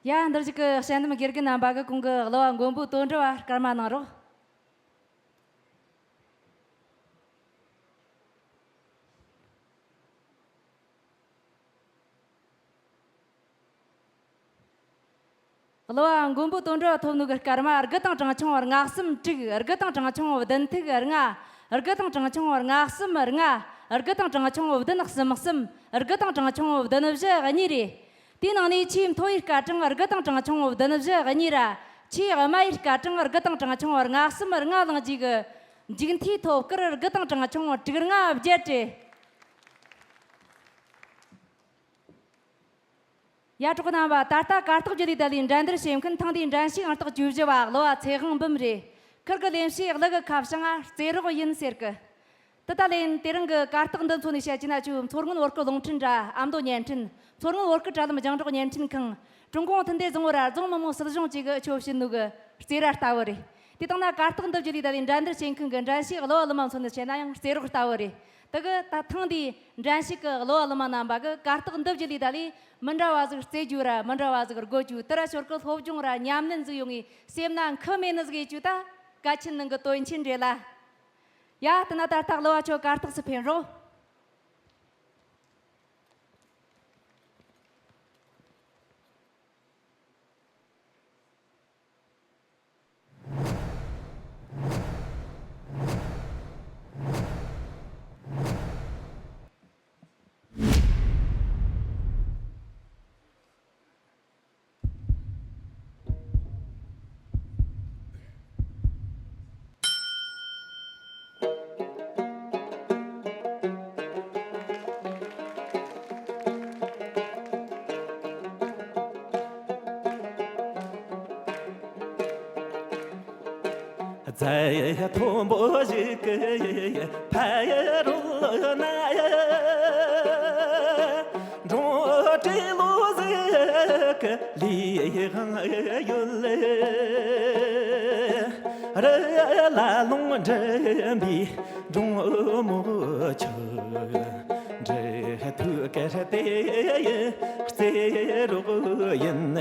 ཡ། འདིར་བཞུགས་ཀྱི་དཔྱད་འདེམས་དགེ་རྒན་རྣམ་པ་གིས་གོང་གི་གླུ་བ་མགོན་པོ་དོན་གྲུབ་བ་སྐར་མ་གནང་རོགས། གླུ་བ་མགོན་པོ་དོན་གྲུབ་ཐོབ་ནོ་གི་སྐར་མ་དགུ་དང་གྲངས་ཆུང་ལྔ་གསུམ་དྲུག། དགུ་དང་གྲངས་ཆུང་བདུན་ཐིག་ལྔ། དགུ་དང་གྲངས་ཆུང་ལྔ་གསུམ་ལྔ། དགུ་དང་གྲངས་ཆུང་བདུན་གསུམ་གསུམ། དགུ་དང་གྲངས་ཆུང་བདུན་བཞི་གཉིས་རེད། དེའི་ནང་ནས་ཆེས་མཐོ་བའི་སྐར་གྲངས་དགུ་དང་གྲངས་ཆུང་བདུན་བཞི་གཉིས་ར། ཆེས་དམའ་བའི་སྐར་གྲངས་དགུ་དང་གྲངས་ཆུང་ལྔ་གསུམ་ལྔ་བླངས་རྗེས་ཀྱི་མཇུག་མཐའི་ཐོབ་སྐར་དགུ་དང་གྲངས་ཆུང་དྲུག་ལྔ་བརྒྱད་རེད། ཡ། གྲོགས་རྣམ་པ། ད་ལྟ་གར་སྟེགས་བརྒྱུད་ལས་ད་ལས་འགྲན་བསྡུར་བྱེད་མཁན་ཐེངས་འདིའི་འགྲན་ཞུགས་ཨང་རྟགས་བཅུ་བཞི་བ་གླུ་བ་ཚེ་དབང་འབུམ་རེད། ཁིར་གི་ལེན་བྱའི་གླུ་གི་ཁ་བྱང་ང་རྩེད་རོགས་ཡིན་ཟེར་གི། དེ་ད་ལན་དེ་རིང་གི་གར་སྟེགས་འདི་མཚོན་ནས་བཤད་ཀྱི་ན། ཁྱོད་མཚོ་སྔོན་བོད་སྐད་རླུང་འཕྲིན་དྲ་ཨ་མདོ་བརྙན་འཕྲིན། མཚོ་སྔོན་བོད་སྐད་དྲ་ལམ་རྒྱང་སྒྲོག་བརྙན་འཕྲིན་ཁང་། ཀྲུང་གུང་མཐུན་སྡེ་རྫོང་བར་རྫོང་མི་དམངས་སྲིད་གཞུང་བཅས་ཀྱིས་ཁྱོད་བྱིན་ནོ་གི་རྩེད་ར་ལྟ་བུ་རེད། དེ་དང་ན་གར་སྟེགས་འདི་བརྒྱུད་ལས་ད་ལས་འགྲན་བསྡུར་བྱེད་མཁན་གྱི་འགྲན་ཞུགས་གླུ་བ་གླུ་མ་མཚོན་ནས་བཤད་ན་ཡང་རྩེད་རོགས་ལྟ་བུ་རེད། དེ་གི་ད་ཐེངས་འདིའི་འགྲན་ཞུགས་ཀྱི་གླུ་བ་གླུ་མ་རྣམ་པ་གིས་གར་སྟེགས་འདི་བརྒྱུད་ལས་ད་ལས་མི་འདྲ་བ་ཟིག་རྩེད་རྒྱུ་ར་མི་འདྲ་བ་ཟིག་རྒོལ་རྒྱུ། དེ་ར་ཞོར་གི་སློབ་སྦྱོང་ར་ཉམས་ལེན་ཟིག་ཡོང་ངས་སེམས་ན་འཁུ་མེད་ནི་ཟིག་ཡེད་རྒྱུ་ད་གལ་ཆེན་ནང་གི་དོན་ཆེན་རེད་ལ། ཡ། དེ་ན་ད་ལྟ་གླུ་བ་ཁྱོད་གར་སྟེགས་སུ་འཕེན་རོགས། རྫ་མཐོན་པོ་ཞིག་གི་ཕ་ཡུལ་ན་ཡ། འབྲོང་བྲེ་ལོ་ཟིག་གི་ལས་དབང་ཡོད་ལེ། རི་ལ་ལུང་འགྲིམ་པའི་འབྲོང་མོ་ཁྱོད། འབྲི་ཐུག་གར་དེ་རྩེད་རོགས་ཡིན།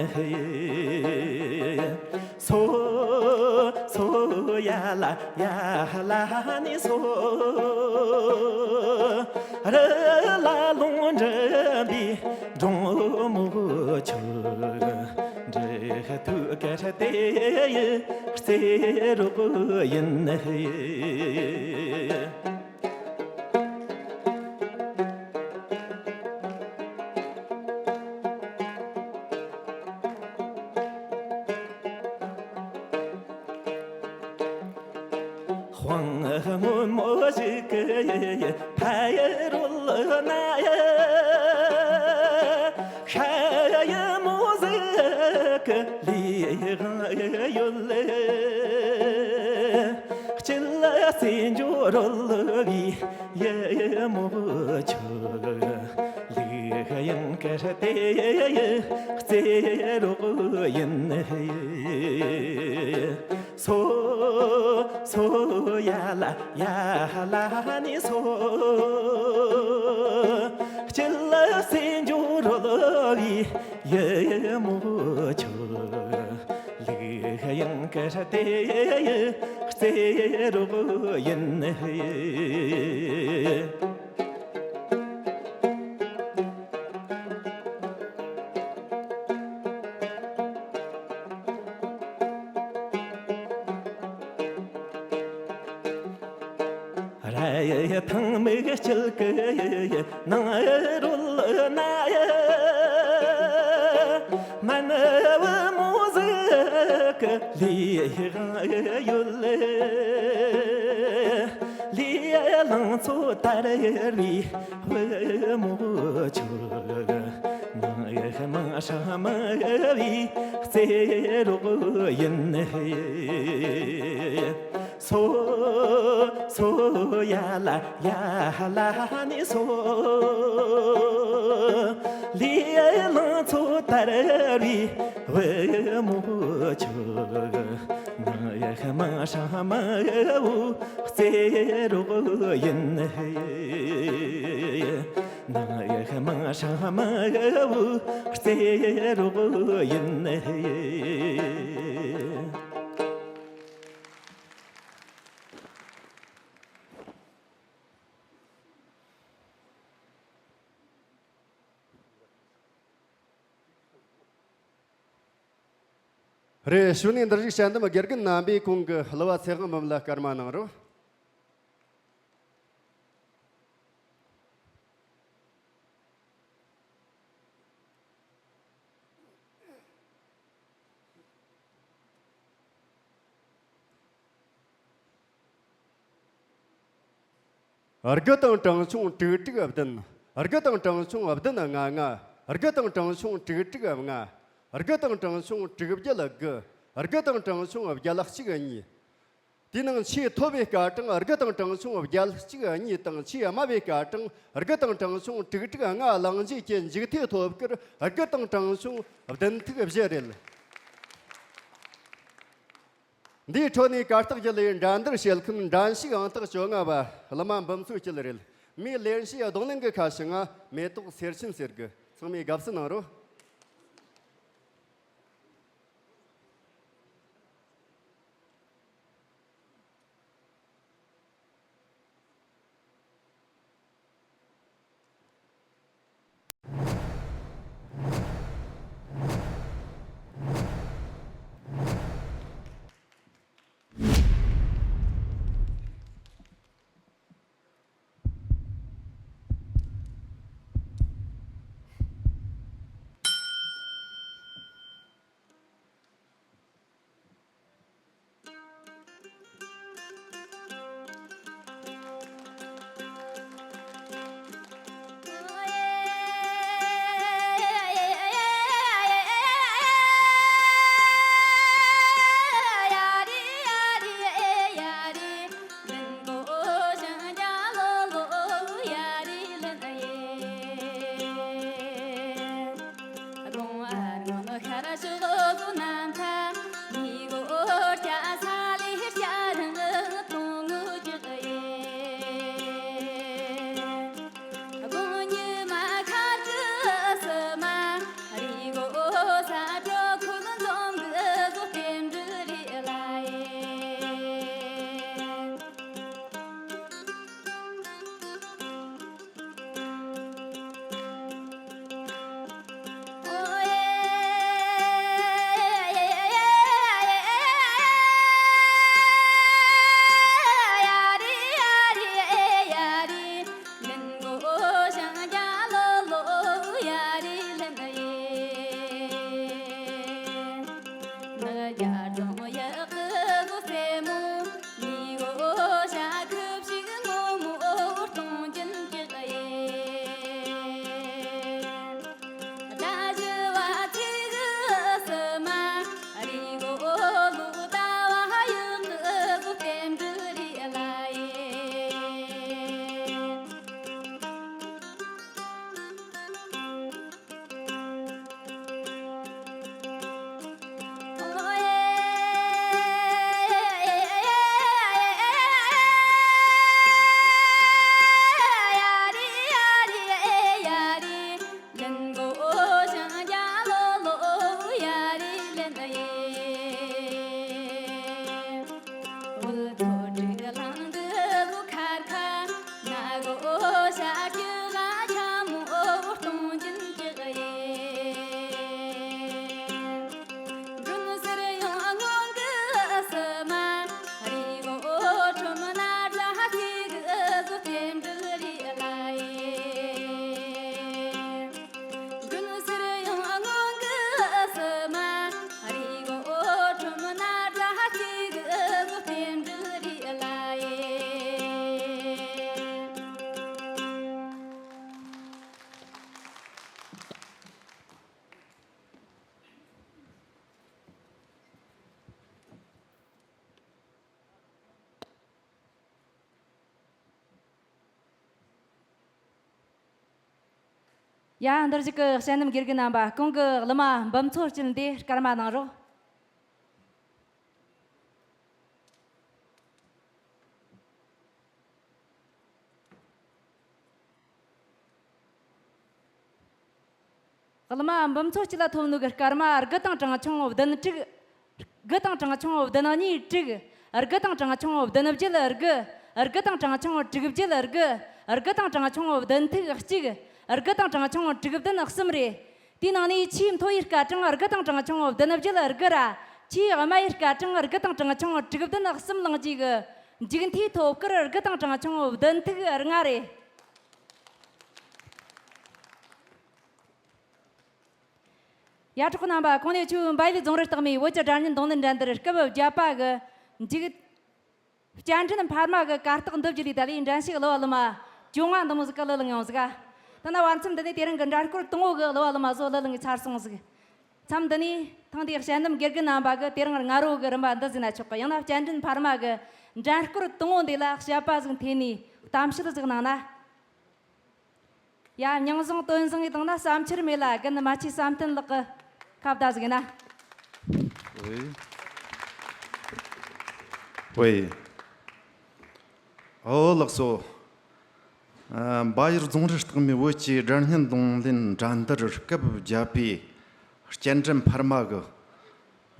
སོ་སོ་ཡ་ལ་ཡ་ལ་ནི་སོ། རི་ལ་ལུང་འགྲིམ་པའི་འབྲོང་མོ་ཁྱོད། འབྲི་ཐུག་གར་དེ་རྩེད་རོགས་ཡིན། དཔང་སྔོན་མོ་ཞིག་གི་ཕ་ཡུལ་ན་ཡ། ཤ་ཡུལ་མོ་ཟིག་གི་ལས་དབང་ཡོད་ལེ། སྐྱིད་ལ་རྩེད་འཇོ་རོལ་བའི་ཡུལ་མོ་ཁྱོད། ལུག་གཡང་དཀར་དེ་རྩེད་རོགས་ཡིན། སོ་སོ་ཡ་ལ་ཡ་ལ་ནི་སོ། སྐྱིད་ལ་རྩེད་འཇོ་རོལ་བའི་ཡུལ་མོ་ཁྱོད། ལུག་གཡང་དཀར་དེ་རྩེད་རོགས་ཡིན། ར་ཡི་ཐང་མིག་དཀྱིལ་གི་ནང་རོལ་ན་ཡ། སྨན་བུ་མོ་ཟིག་གི་ལས་དབང་ཡོད་ལེ། ལས་ལང་ཚོ་དར་བའི་བུ་མོ་ཁྱོད། ནང་ཡ་མང་ཧྲ་མང་བའི་རྩེད་རོགས་ཡིན། སོ་སོ་ཡ་ལ་ཡ་ལ་ནི་སོ། ལས་ལང་ཚོ་དར་བའི་བུ་མོ་ཁྱོད། ནང་ཡ་མང་ཧྲ་མང་བོ་རྩེད་རོགས་ཡིན། ནང་ཡ་མང་ཧྲ་མང་བོ་རྩེད་རོགས་ཡིན། རེད། གཞུག་ནས་འདིར་བཞུགས་དཔྱད་འདེམས་དགེ་རྒན་རྣམ་པས་ཁོང་གི་གླུ་བ་ཚེ་དབང་འབུམ་ལ་སྐར་མ་གནང་རོགས། དགུ་དང་གྲངས་ཆུང་དྲུག་དྲུག་བདུན། དགུ་དང་གྲངས་ཆུང་བདུན་ལྔ་ལྔ། དགུ་དང་གྲངས་ཆུང་དྲུག་དྲུག་ལྔ། དགུ་དང་གྲངས་ཆུང་དྲུག་བརྒྱད་དགུ། དགུ་དང་གྲངས་ཆུང་བརྒྱད་གཅིག་གཉིས། དེའི་ནང་ཆེས་མཐོ་བའི་སྐར་གྲངས་དགུ་དང་གྲངས་ཆུང་བརྒྱད་གཅིག་གཉིས་དང་། ཆེས་དམའ་བའི་སྐར་གྲངས་དགུ་དང་གྲངས་ཆུང་དྲུག་དྲུག་ལྔ། གླེང་བྱེད་ཀྱི་མཇུག་མཐའི་ཐོབ་སྐར་དགུ་དང་གྲངས་ཆུང་བདུན་ཐིག་བཞི་རེད། འདིའི་ཁྲོད་ནས་གར་སྟེགས་བརྒྱུད་ལས་འགྲན་བསྡུར་བྱེད་མཁན་འགྲན་ཞུགས་ཨང་རྟགས་བཅོ་ལྔ་བ་གླུ་མ་འབུམ་ཚོགས་སྐྱིད་རེད། མིའི་ལེན་བྱའི་རྡུང་ལེན་གྱི་ཁ་བྱང་ང་མེ་ཏོག་སེར་ཆེན་ཟེར་གི། ཚང་མས་དགའ་བསུ་གནང་རོགས། ཡ། འདིར་བཞུགས་ཀྱི་དཔྱད་འདེམས་དགེ་རྒན་རྣམ་པ། གོང་གི་གླུ་མ་འབུམ་ཚོགས་སྐྱིད་འདི་སྐར་མ་གནང་རོགས། གླུ་མ་འབུམ་ཚོགས་སྐྱིད་ལ་ཐོབ་ནོ་གི་སྐར་མ་དགུ་དང་གྲངས་ཆུང་བདུན་དྲུག་དགུ་དང་གྲངས་ཆུང་བདུན་གཉིས་དྲུག་དགུ་དང་གྲངས་ཆུང་བདུན་བརྒྱད་དགུ། དགུ་དང་གྲངས་ཆུང་དྲུག་བརྒྱད་དགུ། དགུ་དང་གྲངས་ཆུང་བདུན་ཐིག་གཅིག་དགུ་དང་གྲངས་ཆུང་དྲུག་བདུན་གསུམ་རེད། དེའི་ནང་ནས་ཆེས་མཐོ་བའི་སྐར་གྲངས་དགུ་དང་གྲངས་ཆུང་བདུན་བརྒྱད་དགུ་ར། ཆེས་དམའ་བའི་སྐར་གྲངས་དགུ་དང་གྲངས་ཆུང་དྲུག་བདུན་གསུམ་བླངས་རྗེས་ཀྱི་མཇུག་མཐའི་ཐོབ་སྐར་དགུ་དང་གྲངས་ཆུང་བདུན་ཐིག་ལྔ་རེད། ཡ། གྲོགས་རྣམ་པ། གོང་ནས་ཆུ་བོ་འབའ་ཡུལ་རྫོང་རི་སྟག་མའི་བོད་ཀྱི་སྒྲ་སྙན་རྡུང་ལེན་འགྲན་བསྡུར་སྐབས་བརྒྱད་པ་གི་མཇུག་སྤྱན་འདྲེན་འཕར་མ་གི་གར་སྟེགས་འདི་བརྒྱུད་ལས་ད་ལོའི་འགྲན་ཞུགས་གླུ་བ་གླུ་མ་བཅོ་ལྔ་འདི་མོ་ཟིག་ག་གླུ་ལེན་ཡོང་ཟིག། ད་ནི་བར་མཚམས་འདི་ནས་དེ་རིང་གི་འགྲན་སྐོར་དང་པོ་གི་གླུ་བ་གླུ་མ་ཚོ་གླུ་ལེན་གི་ཚར་སོང་ཟིག། མཚམས་འདི་ནས་ཐེངས་འདིའི་དཔྱད་འདེམས་དགེ་རྒན་རྣམ་པ་གི་དེ་རིང་སྔ་དྲོ་གི་རིམ་པ་འདི་ཟིན་ན་ཆོག་གི། ཡང་ན་སྤྱན་འདྲེན་འཕར་མ་གི་འགྲན་སྐོར་དང་པོ་འདི་ལ་དཔྱད་པ་ཟིག་འཐེན་ནས་གཏམ་བཤད་ཟིག་གནང་ན། ཡ། མྱིང་བཟང་དོན་བཟང་གི་སྟེང་ན་བསམ་འཆར་མེད་ལ་རྒན་རྨ་ཆུ་བསམ་གཏན་ལགས་ཀྱི་ཁ་བརྡ་ཟིག་ཡིན་ན། ཝེ། ཝེ། ཨོ་ལགས་སོ། ཨ། འབའ་ཡུལ་རྫོང་རི་སྟག་མའི་བོད་ཀྱི་སྒྲ་སྙན་རྡུང་ལེན་འགྲན་བསྡུར་སྐབས་བརྒྱད་པའི་སྤྱན་འདྲེན་འཕར་མ་གི།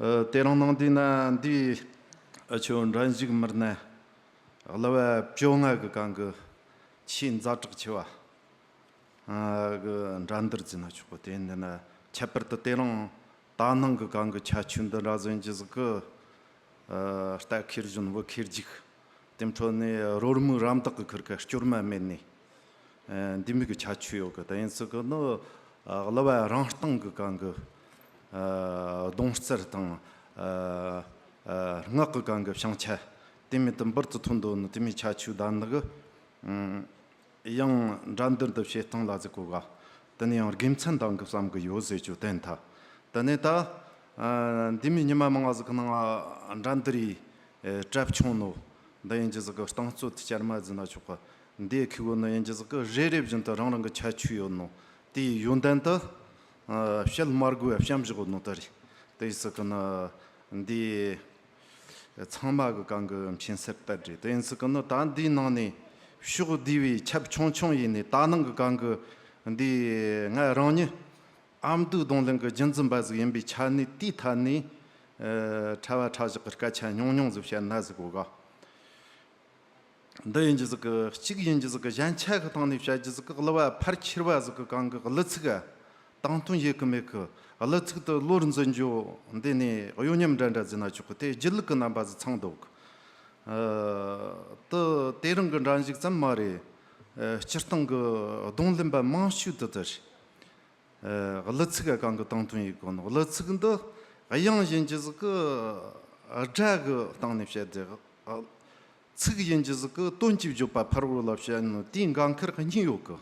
ཨ། དེ་རིང་ནངས་འདི་ན་འདི། ཨ། ཆོ་འགྲན་ཞུགས་མི་སྣ་གླུ་བ་བཅོ་ལྔ་གི་སྒང་གི་ཆེས་ཛ་དྲག་ཆེ་བ། ཨ། གི་འགྲན་བསྡུར་ཟེར་ན་ཆོག་གི། དེ་འདི་ན་ཁྱད་པར་དུ་དེ་རིང་ད་ནངས་གི་སྒང་གི་ཁྱད་ཆོས་འདི་འདྲ་ཟིག་ཡིན་གྱི་ཟིག་གི། ཨ། རྟ་ཁེར་གཞོན་བུ་ཁེར་རྒྱུག། དེ་འཕྲོ་ནས་རོལ་མོའི་རམ་འདེགས་གི་ཁུར་ཁ་སྐྱོར་མ་མེད་ནས། ཨ། འདི་མོ་གི་ཁྱད་ཆོས་ཡོད་གི། དེ་ཡིན་ཟིག་གི་ནི། ཨ། གླུ་བ་རང་སྟེང་གི་སྒང་གི། ཨ། རྡུང་རྩལ་དང་། ཨ། ཨ། ངག་གི་སྒང་གི་བྱང་ཆ་དེ་མོ་དེ་འབུར་དུ་ཐོན་འདུག་ནི། དེ་མོ་ཁྱད་ཆོས་ལྡན་ནི་གི། ཨུམ། ཡང་འགྲན་བསྡུར་འདི་བྱེད་སྟངས་ལ་ཟེར་གོ་ག། དེ་ནས་ཡང་དགེ་མཚན་ལྡན་གི་བསམ་གི་ཡོད་ཟེར་རྒྱུ་བསྟན་ཐལ། དེ་ནས་ད། ཨ། འདི་མོ་ཉི་མ་མང་ང་ཟིག་གི་ནང་འགྲན་བསྡུར་ཡི། ཨེ། གྲབས་ཆུང་ནོ། འདི་ཡིན་གྱི་ཟིག་གི་རྟིང་རྩོད་དེ་བཅར་མ་ཟིན་ན་ཆོག་གི། འདི་ཁི་བོ་ནི་ཡིན་གྱི་ཟིག་གི་རེ་རེ་བཞིན་དུ་རང་རང་གི་ཁྱད་ཆོས་ཡོད་ནོ། དེའི་ཡོན་ཏན་དུ། ཨ། བཤད་མ་དགོས་པ་བཤད་བཞག་ནོ་དེ་རེད། དེ་ཡིན་ཟིག་གི་ནི་འདི། ཚང་མ་གི་སྒང་གི་མཁྱེན་གསལ་ལྟར་རེད། དེ་ཡིན་ཟིག་གི་ནི་ད་འདིའི་ནང་ནས་ཕྱོགས་བསྡུས་པའི་ཁྱབ་ཆུང་ཆུང་ཡིན་ནས། ད་ནངས་གི་སྒང་གི་འདི་ང་རང་ཉིད་ཨ་མདོའི་རྡུང་ལེན་གི་རྒྱུན་འཛིན་པ་ཟིག་ཡིན་པའི་ཆ་ནས། དེའི་ཐད་ནས། ཨ། ཕྲ་བ་ཕྲ་བཞག་གི་སྐད་ཆ་ཉུང་ཉུང་ཟིག་བཤད་ན་ཟེར་གོ་ག། འདི་ཡིན་གྱི་ཟིག་གི། གཅིག་ཡིན་གྱི་ཟིག་གི། ཞན་ཆ་གི་སྟེང་ནས་བཤད་གྱི་ཟིག་གི། གླུ་བ་ཕལ་ཆེ་བ་ཟིག་གི་སྒང་གི་གླུ་ཚིག་ག་དང་དོན་ཡོད་གི་མེད་གི། གླུ་ཚིག་དེ་བློར་འཛིན་རྒྱུ་འདི་ནས་གཡོ་ཉམས་འདྲ་འདྲ་ཟེར་ན་ཆོག་གི། དེ་སྒྱིད་ལུག་གི་རྣམ་པ་ཟིག་ཚང་འདུག། ཨ། དེ་དེ་རིང་གི་འགྲན་ཞུགས་ཙམ་མ་རེད། ཨ། སྤྱིར་བཏང་གི་རྡུང་ལེན་པ་མང་ཤོས་དེ་དེ་རེད། ཨ། གླུ་ཚིག་ག་སྒང་གི་དང་དོན་ཡོད་གོ་ནོ། གླུ་ཚིག་འདི་དབྱངས་ཡིན་གྱི་ཟིག་གི་སྒྲ་གི་སྟེང་ནས་བཤད་དེ། ཨ། ཚིག་ཡིན་གྱི་ཟིག་གི་དོན་གྱི་བརྗོད་པ་ཕལ་བོ་ལ་བཤད་ནོ་དེའི་འགན་ཁུར་གཉིས་ཡོད་གི།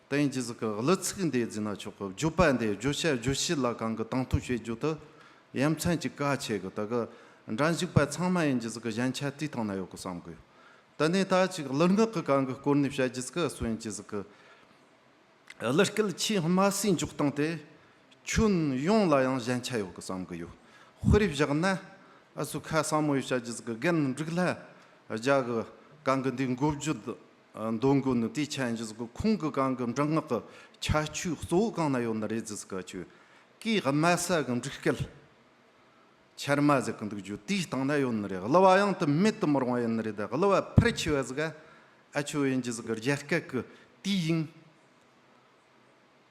དེ་ཡིན་གྱི་ཟིག་གི་གླུ་ཚིག་འདི་ཟེར་ན་ཆོག་གི། བརྗོད་པ་འདི་བརྗོད་བྱ་བརྗོད་བྱེད་ལ་སྒང་གི་དང་དོན་བྱེད་རྒྱུ་དེ་ཡ་མཚན་གྱི་གལ་ཆེ་གི། ད་གི་འགྲན་ཞུགས་པ་ཚང་མ་ཡིན་གྱི་ཟིག་གི་ཞན་ཆ་དེའི་སྟེང་ན་ཡོད་གི་བསམ་གི་ཡོད། དེ་ནས་ད་ཅིག་གླུ་ངག་གི་སྒང་གི་སྐོར་ནས་བཤད་རྒྱུ་ཟིག་གི་སུ་ཡིན་གྱི་ཟིག་གི། གླུ་སྐད་ཆེས་དམའ་སའི་འཇོག་སྟངས་དེ་ཁྱོན་ཡོངས་ལ་ཡང་ཞན་ཆ་ཡོད་གི་བསམ་གི་ཡོད། དཔེར་བཞག་ན། ཨ། སུ་ཁ་སང་མོ་ཡི་བཤད་རྒྱུ་ཟིག་གི། རྒན་འབྲུག་ལྷ་རྒྱ་གི་སྒང་གི་འདི་མགོ་བརྗོད་འདོན་གོ་ནི་དེའི་ཆ་ཡིན་གྱི་ཟིག་གི། ཁོང་གི་སྒང་གི་འབྲི་ངག་གི་ཁྱད་ཆོས་གཙོ་བོ་གང་ན་ཡོད་ནི་རེད་ཟེར་ཟིག་གི། ཁྱོད་ཀྱིས་དམའ་ས་གི་འབྲུག་སྐད་ཆར་མ་ཟེར་གི་འདུག་རྒྱུ་དེའི་སྟེང་ན་ཡོད་ནི་རེད། གླུ་བ་ཡང་དེ་མེད་དུ་མི་རུང་བ་ཡིན་ནི་རེད། ད་གླུ་བ་ཕལ་ཆེ་བ་ཟིག་ག། ཨ། ཁྱོད་ཡིན་གྱི་ཟིག་གི་རྒྱ་སྐད་གི་དེའི་དབྱིངས་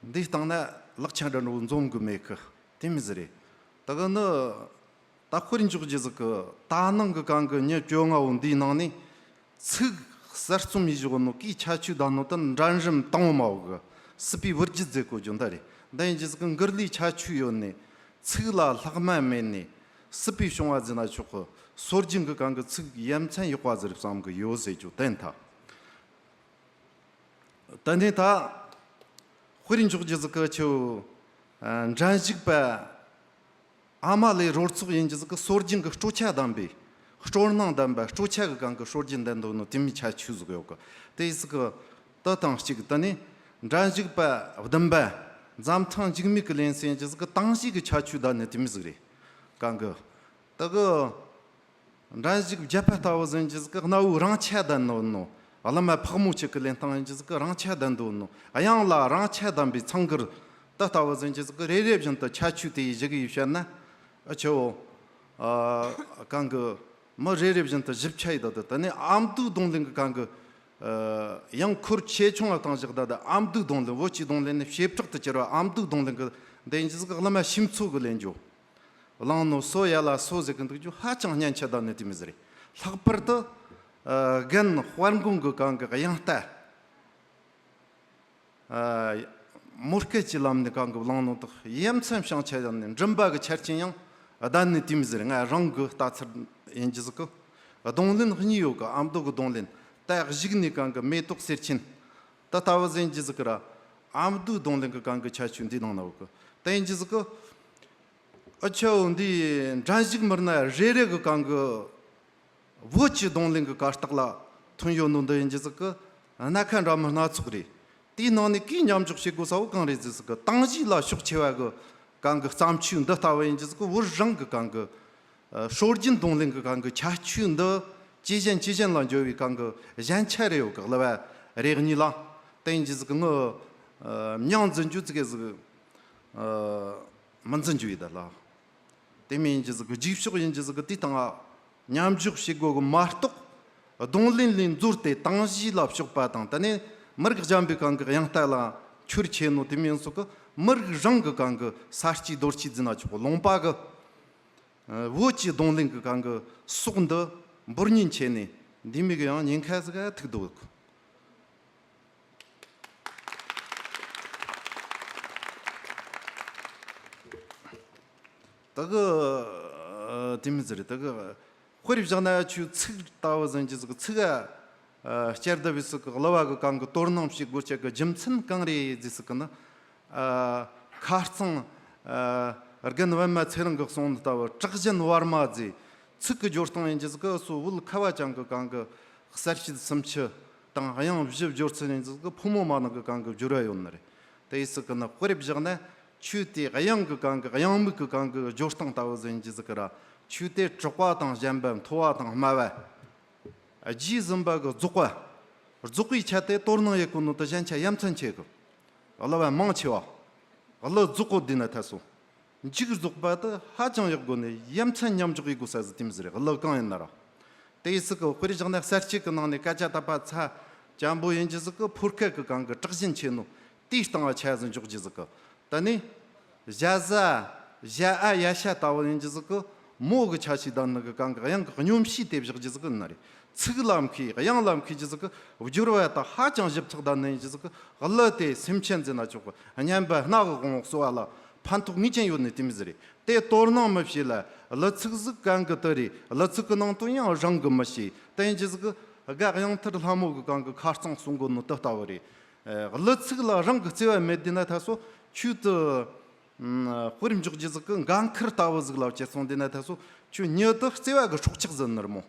འདིའི་སྟེང་ན་ལག་ཆ་འདྲ་འདྲ་བོ་འཛོམས་གི་མེད་གི། དེ་མོ་ཟིག་རེད། ད་གི་ནི་ད་དཔེར་འཇོག་རྒྱུ་ཟིག་གི། ད་ནངས་གི་སྒང་གི་མྱི་བཅོ་ལྔ་བོ་འདིའི་ནང་ནས་ཚིག་གསར་རྩོམ་ཡེ་བཞག་ནོ་གི་ཁྱད་ཆོས་ལྡན་ནོ་དེ་འགྲན་རིམ་དང་པོ་མ་བོ་གི། སྲིད་པའི་བུ་རྒྱུད་ཟེར་གོ་རྒྱུ་འདི་རེད། འདི་ཡིན་གྱི་ཟིག་གི་འགུར་ལུས་ཁྱད་ཆོས་ཡོད་ནས། ཚིག་ལ་ལྷག་མ་མེད་ནས། སྲིད་པའི་བྱུང་བ་ཟེར་ན་ཆོག་གི། སྲོལ་རྒྱུན་གི་སྒང་གི་ཚིག་ཡ་མཚན་ཡག་པ་ཟིག་རེད་བསམ་གི་ཡོད་ཟེར་རྒྱུ་བསྟན་ཐལ། དེ་ནས་ད་དཔེར་འཇོག་རྒྱུ་ཟིག་གི། ཁྱོད། ཨ། འགྲན་ཞུགས་པ་ཨ་མ་ལས་རོལ་ཚོགས་ཡིན་གྱི་ཟིག་གི། སྲོལ་རྒྱུན་གི་སྤྲོ་ཆ་ལྡན་པའི། སྤྲོ་སྣང་ལྡན་པ། སྤྲོ་ཆ་གི་སྒང་གི་སྲོལ་རྒྱུན་ལྡན་འདུག་ནོ་དེ་མོ་ཁྱད་ཆོས་ཟིག་ཡོད་གི། དེ་ཡིན་ཟིག་གི། དེ་དང་གཅིག། དེ་ནས་འགྲན་ཞུགས་པ་བདུན་པ་འཛམ་ཐང་འཇིགས་མེད་གི་ལེན་ས་ཡིན་གྱི་ཟིག་གི། དང་ཞིག་གི་ཁྱད་ཆོས་ལྡན་ནི་དེ་མོ་ཟིག་རེད། སྒང་གི། ད་གི་འགྲན་ཞུགས་བརྒྱད་པ་ལྟ་བུ་ཟིག་ཡིན་གྱི་ཟིག་གི། གནའ་བོའི་རིང་ཆ་ལྡན་ནོ་ནོ། གླུ་མ་ཕག་མོ་ཆེ་གི་ལེན་སྟངས་ཡིན་གྱི་ཟིག་གི། རིང་ཆ་ལྡན་འདུག་ནོ། དབྱངས་ལ་རིང་ཆ་ལྡན་པའི་ཚང་གུར་དེ་ལྟ་བུ་ཟིག་ཡིན་གྱི་ཟིག་གི། རེ་རེ་བཞིན་དུ་ཁྱད་ཆོས་དེ་ཡི་བཞག་གི་ཡོད་བཤད་ན། ཨ། ཁྱོད། ཨ། སྒང་གི་མི་རེ་རེ་བཞིན་དུ་ཞིབ་ཆ་ཡི་ད་དེ། དེ་ནས་ཨ་མདོའི་རྡུང་ལེན་གི་སྒང་གི། ཨ། ཡང་ཁུར་ཆེ་ཆུང་ལ་བཏང་བཞག་ད་དེ། ཨ་མདོའི་རྡུང་ལེན། བོད་ཀྱི་རྡུང་ལེན་ནི་བྱེ་བྲག་ཏུ་གྱུར་བ་ཨ་མདོའི་རྡུང་ལེན་གི་འདི་ཡིན་གྱི་ཟིག་གི། གླུ་མ་ཤིང་མཚོ་གི་ལེན་རྒྱུ། བླངས་ནོ་སོ་ཡ་ལ་སོ་ཟེར་གི་འདུག་རྒྱུ་ཧ་ཅང་སྙན་ཆ་བཏང་ནི་དེ་མི་ཟེར་རེད། ལྷག་པར་དུ་ཨ་རྒན་དཔལ་མགོན་གི་གང་གི་དབྱངས་རྟ། ཨ་མོ་སྐད་ཀྱི་ལམ་ནས་གང་གི་བླངས་ནོ་དག་ཡ་མཚན་བྱང་ཆ་ཡང་ནས་མགྲིན་པ་གི་ཆ་རྐྱེན་ཡང་ལྡན་ནི་དེ་མི་ཟེར། ང་རང་གི་ལྟ་ཚུལ་ཡིན་གྱི་ཟིག་གི། རྡུང་ལེན་གཉིས་ཡོད་གི། ཨ་མདོ་གི་རྡུང་ལེན་ད་གཞུག་ནས་གང་གི་མེ་ཏོག་གསེར་ཆེན་ད་ལྟ་བུ་ཟིན་གྱི་ཟིག་གི་ར། ཨ་མདོའི་རྡུང་ལེན་གི་གང་གི་ཁྱད་ཆོས་འདི་ནང་ན་ཡོད་གི། ད་ཡིན་གྱི་ཟིག་གི། ཨ་ཆོ་འདི་འགྲན་ཞུགས་མི་སྣ་རེ་རེ་གི་གང་གི་བོད་ཀྱི་རྡུང་ལེན་གི་གར་སྟེགས་ལ་ཐོན་ཡོད་ནོ་འདི་ཡིན་གྱི་ཟིག་གི། སྣ་ཁ་འདྲ་མི་སྣ་ཚོགས་རེད། དེའི་ནང་ནས་གིས་མཉམ་འཇོག་བྱེད་དགོས་ས་བོ་གང་རེད་ཟེར་ཟིག་གི། ཏང་གཤིས་ལ་ཕྱོགས་ཆེ་བ་གི་གང་གི་བརྩམས་ཆོས་འདི་ལྟ་བུ་ཡིན་གྱི་ཟིག་གི། བོད་རང་གི་གང་གི་ཨ་སྲོལ་རྒྱུན་རྡུང་ལེན་གི་གང་གི་ཁྱད་ཆོས་འདི་ཇེ་ཞན་ཇེ་ཞན་ལ་འགྱུར་བའི་གང་གི་ཞན་ཆ་རེ་ཡོད་གི། གླུ་བ་རེ་གཉིས་ལ་དེ་ཡིན་གྱི་ཟིག་གི། ངི་ཨ་མྱིང་འཛིན་རྒྱུ་ཙི་གེ་ཟིག་ཨ་མི་འཛིན་རྒྱུ་ཡིན་ད་ལ། དེ་མིན་ཡིན་གྱི་ཟིག་གི། རྗེས་ཕྱོགས་ཡིན་གྱི་ཟིག་གི་དེའི་སྟེང་ང་མཉམ་འཇོག་བྱེད་དགོས་གི་མ་གཏོགས། རྡུང་ལེན་ལས་འཛོལ་ཏེ་ཏང་གཤིས་ལ་ཕྱོགས་པ་དང་། དེ་ནས་མི་རིགས་གཞན་པའི་གང་གི་དབྱངས་རྟ་ལ་འཁྱུར་ཆེ་ནོ་དེ་མིན་སོགས་གི། མི་རིགས་རང་གི་གང་གི་ས་སྐྱེས་རྡོ་སྐྱེས་འཛིན་ན་ཆོག་གི། ལུང་པ་གི་ཨ་བོད་ཀྱི་རྡུང་ལེན་གི་གང་གི་སྲོག་འདི་འབུར་ཉིན་ཆེ་ནས་འདི་མིག་ཡང་ཉེན་ཁ་ཟིག་ག་ཐུག་འདུག། ད་གི་ཨ་དེ་མི་ཟེར། ད་གི་དཔེར་བཞག་ན་ཆོས་ཚིག་ལྟ་བུ་ཟིན་གྱི་ཟིག་གི། ཚིག་ཨ་བསྐྱར་ཟློས་བྱེད་ཟིག་གི། གླུ་བ་གི་གང་གི་དོ་སྣང་བྱེད་དགོས་ཆེད་གི་རྒྱུ་མཚན་གང་རེད་ཟེར་ཟིག་གི་ན། ཨ་ཁ་རྩང་ཨ་རྒན་པད་མ་ཚེ་རིང་གི་གསུང་ལྟ་བུ་གྲགས་ཅན་བར་མ་ཟེར། ཚིག་གི་སྦྱོར་སྟངས་ཡིན་གྱི་ཟིག་གི། སོ་བོད་ཁ་བ་ཅན་གི་གང་གི་གསལ་བྱེད་སུམ་ཅུ་དང་དབྱངས་བཞི་སྦྱོར་ཚུལ་ཡིན་གྱི་ཟིག་གི། ཕོ་མོ་མ་ནིང་གི་གང་གི་སྦྱོར་བ་ཡོད་ནི་རེད། དེ་ཡིན་ཟིག་གི་ན་དཔེར་བཞག་ན་ཆོས་དེ་དབྱངས་གི་གང་གི་དབྱངས་མིག་གི་གང་གི་སྦྱོར་སྟངས་ལྟ་བུ་ཟིན་གྱི་ཟིག་གི་ར། ཆོས་དེ་གྲགས་པ་དང་ཞན་པ། མཐོ་བ་དང་དམའ་བ། རྗེས་ཟིན་པ་གི་རྫོགས་པ། རྫོགས་པའི་ཆ་དེ་དོ་སྣང་ཡེད་གོ་ནོ་དེ་ཞན་ཆ་ཡ་མཚན་ཆེ་གི། གླུ་བ་མང་ཆེ་བ་གླུ་རྫོགས་གོ་དུས་ན་ཐལ་སོང་། མཇུག་རྫོགས་པ་དེ་ཧ་ཅང་ཡག་དགོས་ནས་ཡ་མཚན་མཉམ་འཇོག་ཡེད་དགོས་ས་ཟིག་དེ་མི་ཟེར། གླུ་གང་ཡིན་ན་ར། དེ་ཡི་ཟིག་གི་དཔེར་བཞག་ན་གསལ་བྱེད་གི་ནང་ནས་སྐད་ཆ་དག་པ་ཚ་ཅན་པོ་ཡིན་གྱི་ཟིག་གི། ཕོ་སྐད་གི་གང་གི་གྲགས་ཅན་ཆེ་ནོ་དེའི་སྟེང་ང་ཆ་ཟིག་འཇོག་གྱི་ཟིག་གི། ད་ནི་ཞ་ཟ་ཞ་ཨ་ཡ་ཤ་ལྟ་བུ་ཡིན་གྱི་ཟིག་གི། མོ་གི་ཆ་ཞིག་ལྡན་ནི་གི་གང་གི་དབྱངས་གི་སྙོམས་བྱེད་དེ་བཞག་གྱི་ཟིག་གི་ནི་རེད། ཚིག་ལ་མཁས། དབྱངས་ལ་མཁས་ཀྱི་ཟིག་གི། སྦྱོར་བ་དག་ཧ་ཅང་ཞིབ་ཚགས་ལྡན་ནི་ཡིན་གྱི་ཟིག་གི། གླུ་དེ་སེམས་ཅན་འཛིན་ན་ཆོག་གི། སྙན་པ་སྣ་གི་དབང་པོ་གསོ་བ་ལ་ཕན་ཐོགས་ངེས་ཅན་ཡོད་ནི་དེ་མི་ཟེར་རེད། དེ་དོ་སྣང་མི་བྱེད་ལ། གླུ་ཚིག་ཟིག་གང་གི་དེ་རེད། གླུ་ཚིག་གི་ནང་དོན་ཡང་རང་གི་མི་ཤེས། དེ་ཡིན་གྱི་ཟིག་གི། དགའ་དབྱངས་མཐར་ལྷ་མོ་གི་གང་གི་ཁ་རྩང་གསུང་གོ་ནོ་དེ་ལྟ་བུ་རེད། ཨ་གླུ་ཚིག་ལ་རང་གི་བརྩེ་བ་མེད་དེ་ན་ཐལ་སོ། ཆོས་དེ་ཨ་དཔེར་འཇོག་རྒྱུ་ཟིག་གི་འགན་ཁུར་ལྟ་བུ་ཟིག་ལ་བྱེད་སོང་དེ་ན་ཐལ་སོ། ཆོས་ཉིད་དེ་བརྩེ་བ་གི་སྲོག་ཆགས་ཟིག་ནི་རེད་མོ།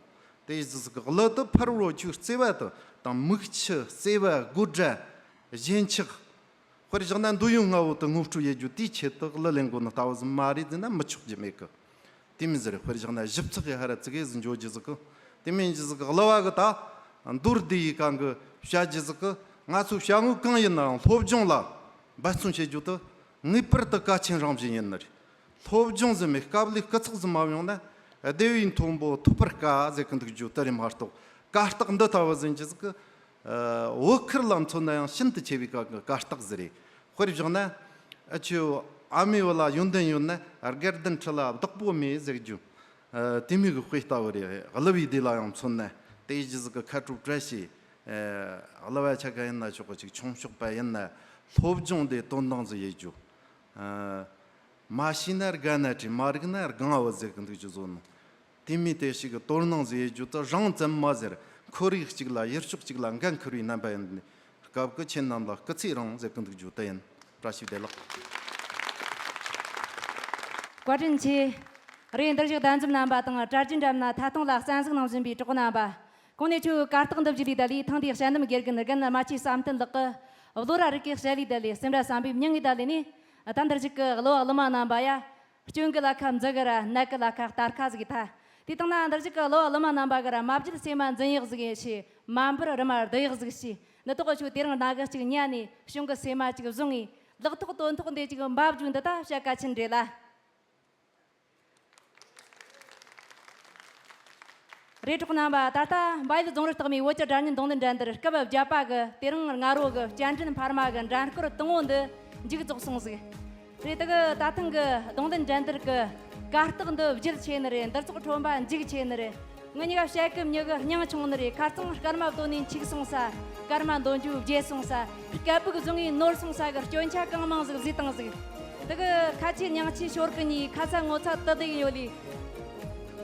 དེ་ཡི་ཟིག་གི་གླུ་དེ་ཕར་རོ་ཆོས་བརྩེ་བ་དེ་དང་མིག་ཆུ་བརྩེ་བ་དགོད་སྒྲ་ཞེན་ཆགས། དཔེར་བཞག་ན་འདོད་ཡོན་ལྔ་བོ་དེ་ངོ་སྤྲོད་ཡེད་རྒྱུ་དེའི་ཆེད་དུ་གླུ་ལེན་དགོས་ནི་ལྟ་བུ་ཟིག་མ་རེད་ཟེར་ན་མི་ཆོག་རྒྱུ་མེད་གི། དེ་མིན་ཟེར། དཔེར་བཞག་ན་ཞིབ་ཚགས་ཀྱི་ཧ་ར་ཙི་གེ་ཟིག་འཇོག་རྒྱུ་ཟིག་གི། དེ་མིན་རྒྱུ་ཟིག་གི་གླུ་བ་གི་ད་མདོར་བསྡུས་ཡི་གང་གི་བཤད་རྒྱུ་ཟིག་གི། ང་ཚོ་བྱ་དངོས་གང་ཡིན་ནའང་སློབ་སྦྱོང་ལ་འབད་བརྩོན་བྱེད་རྒྱུ་དེ་ངེས་པར་དུ་གལ་ཆེན་རང་བཞིན་ཡིན་ནི་རེད། སློབ་སྦྱོང་ཟིན་མེད་སྐབས་ལས་སྐུ་ཚེགས་ཟིན་མ་ཡོང་ན་བདེ་བའི་མཐོན་པོ་ཐོབ་པར་དཀའ་ཟེར་གི་འདུག་རྒྱུ་དེ་རེད་མ་གཏོགས། གར་སྟེགས་འདི་ལྟ་བུ་ཟིན་རྒྱུ་ཟིག་གི། ཨ་བོད་ཁུལ་ལ་མཚོན་ན་ཡང་ཤིན་ཏུ་ཆེ་བའི་ག་ག་སྟེགས་ཟིག་རེད། དཔེར་བཞག་ན་ཨ་ཆོས་ཨ་མའི་བུ་ལ་ཡོན་ཏན་ཡོད་ན་དགེ་ལྡན་ཁྲི་ལ་བདག་པོ་མེད་ཟེར་རྒྱུ། ཨ་དེ་མོ་གི་དཔེ་ལྟ་བུ་རེད། གླུ་བའི་སྡེ་ལ་ཡང་མཚོན་ན་དེ་ཡི་རྒྱུ་ཟིག་གི་ཁ་དྲོ་བཀྲ་ཤིས། ཨ་གླུ་བ་ཆ་ག་ཡིན་ན་ཆོག་གི། ཅིག་ཆུང་ཤོག་པ་ཡིན་ན་སློབ་སྦྱོང་དེ་དོན་དང་ཟིག་ཡེད་རྒྱུ། ཨ་མ་ཤེས་ན་དགའ་ན་བྲིས། མ་རིག་ན་དགང་བ་ཟེར་གི་འདུག་རྒྱུ་བཟོ་ནོ། དེ་མོ་དེ་ཞིག་གི་དོ་སྣང་ཟིག་ཡེད་རྒྱུ་དེ་རང་ཙམ་མ་ཟེར། ཁོར་ཡུག་གཅིག་ལ་ཡུལ་ཕྱོགས་གཅིག་ལ་འགན་འཁུར་བའི་རྣམ་པ་ཡིན། སྐབས་ཀྱི་ཁྱེད་རྣམས་ལ་སྐུ་ཚེ་རིང་ཟེར་གི་འདུག་རྒྱུ་དེ་ཡིན། བཀྲ་ཤིས་བདེ་ལེགས། བཀའ་དྲིན་ཆེ། རེད། འདིར་བཞུགས་གདན་འཛོམས་རྣམ་པ་དང་གྲྭ་རྒྱུན་འགྲམ་ན་ཐད་གཏོང་ལ་གསན་གཟིགས་གནང་བཞིན་པའི་གྲོགས་རྣམ་པ། གོང་ནས་ཁྱོད་གར་སྟེགས་འདི་བརྒྱུད་ལས་ད་ལས་ཐེངས་འདིའི་དཔྱད་འདེམས་དགེ་རྒན་རྒན་རྨ་ཆུ་བསམ་གཏན་ལགས་ཀྱིས་བློ་ར་རིག་གི་བཤད་ལས་ད་ལས་སེམས་ར་བསམ་པའི་མྱིང་ངེས་ད་ལས་ནས། ད་འདིར་བཞུགས་ཀྱི་གླུ་བ་གླུ་མ་རྣམ་པ་ཡ། སྐྱོན་གི་ལ་ཁ་མཛུ་གུ་ར་ནད་གི་ལ་ཁ་སྟར་ཁ་ཟིག་ཐ། དེ་དང་ན་འདིར་བཞུགས་གི་གླུ་བ་གླུ་མ་རྣམ་པ་གི་ར་མ་བརྗེད་སེམས་མ་འཛིན་ཡག་ཟིག་ཡེ་ཤེས། མ་འབུར་རི་མ་རྡུ་ཡག་ཟིག་ཤེས། ནི་དོག་ཆུ་དེ་རིང་རྣ་གི་གཅིག་ཉན་ནས་བྱུང་གི་སེམས་མ་གཅིག་བཟུང་ངས། ལག་ཐོག་དོན་ཐོག་འདི་གཅིག་འབབ་རྒྱུ་འདི་ད་བཤད་གལ་ཆེན་རེད་ལ། རེད། གྲོགས་རྣམ་པ། ད་ལྟ་འབའ་ཡུལ་རྫོང་རི་རྟགས་མའི་བོད་ཀྱི་སྒྲ་སྙན་རྡུང་ལེན་འགྲན་བསྡུར་སྐབས་བརྒྱད་པ་གི་དེ་རིང་སྔ་དྲོ་གི་བསྐྱར་འགྲན་འཕར་མ་གི་འགྲན་སྐོར་དང་པོ་འདི་མཇུག་རྫོགས་སོང་ཟིག། རེད། དེ་གི་ད་ཐེངས་གི་རྡུང་ལེན་འགྲན་བསྡུར་གི་ གར་སྟེགས་འདི་བརྗིད་ཆེ་ནི་རེད། འདིར་ཚོགས་ཁྲོམ་པ་འཇིགས་ཆེ་ནི་རེད། ང་གཉིས་ཀ་བཤད་གི་མྱི་གི་སྙིང་ཆུང་ནི་རེད། ཁ་རྩང་སྐར་མ་བཏོན་ནས་འཆིག་སོང་ས། སྐར་མ་འདོན་རྒྱུ་བརྗེད་སོང་ས། སྐད་སྦུག་བཟུང་ངས་ནོར་སོང་ས་གི་སྐྱོན་ཆ་གང་མང་ཟིག་བཟོས་བཏང་ཟིག་དེ་གི་ཁ་ཆེ་སྙིང་ཆེ་ཞོར་གི་གཉིས་ཁ་ཚ་ངོ་ཚ་དུ་དེ་ཡོད་ལི།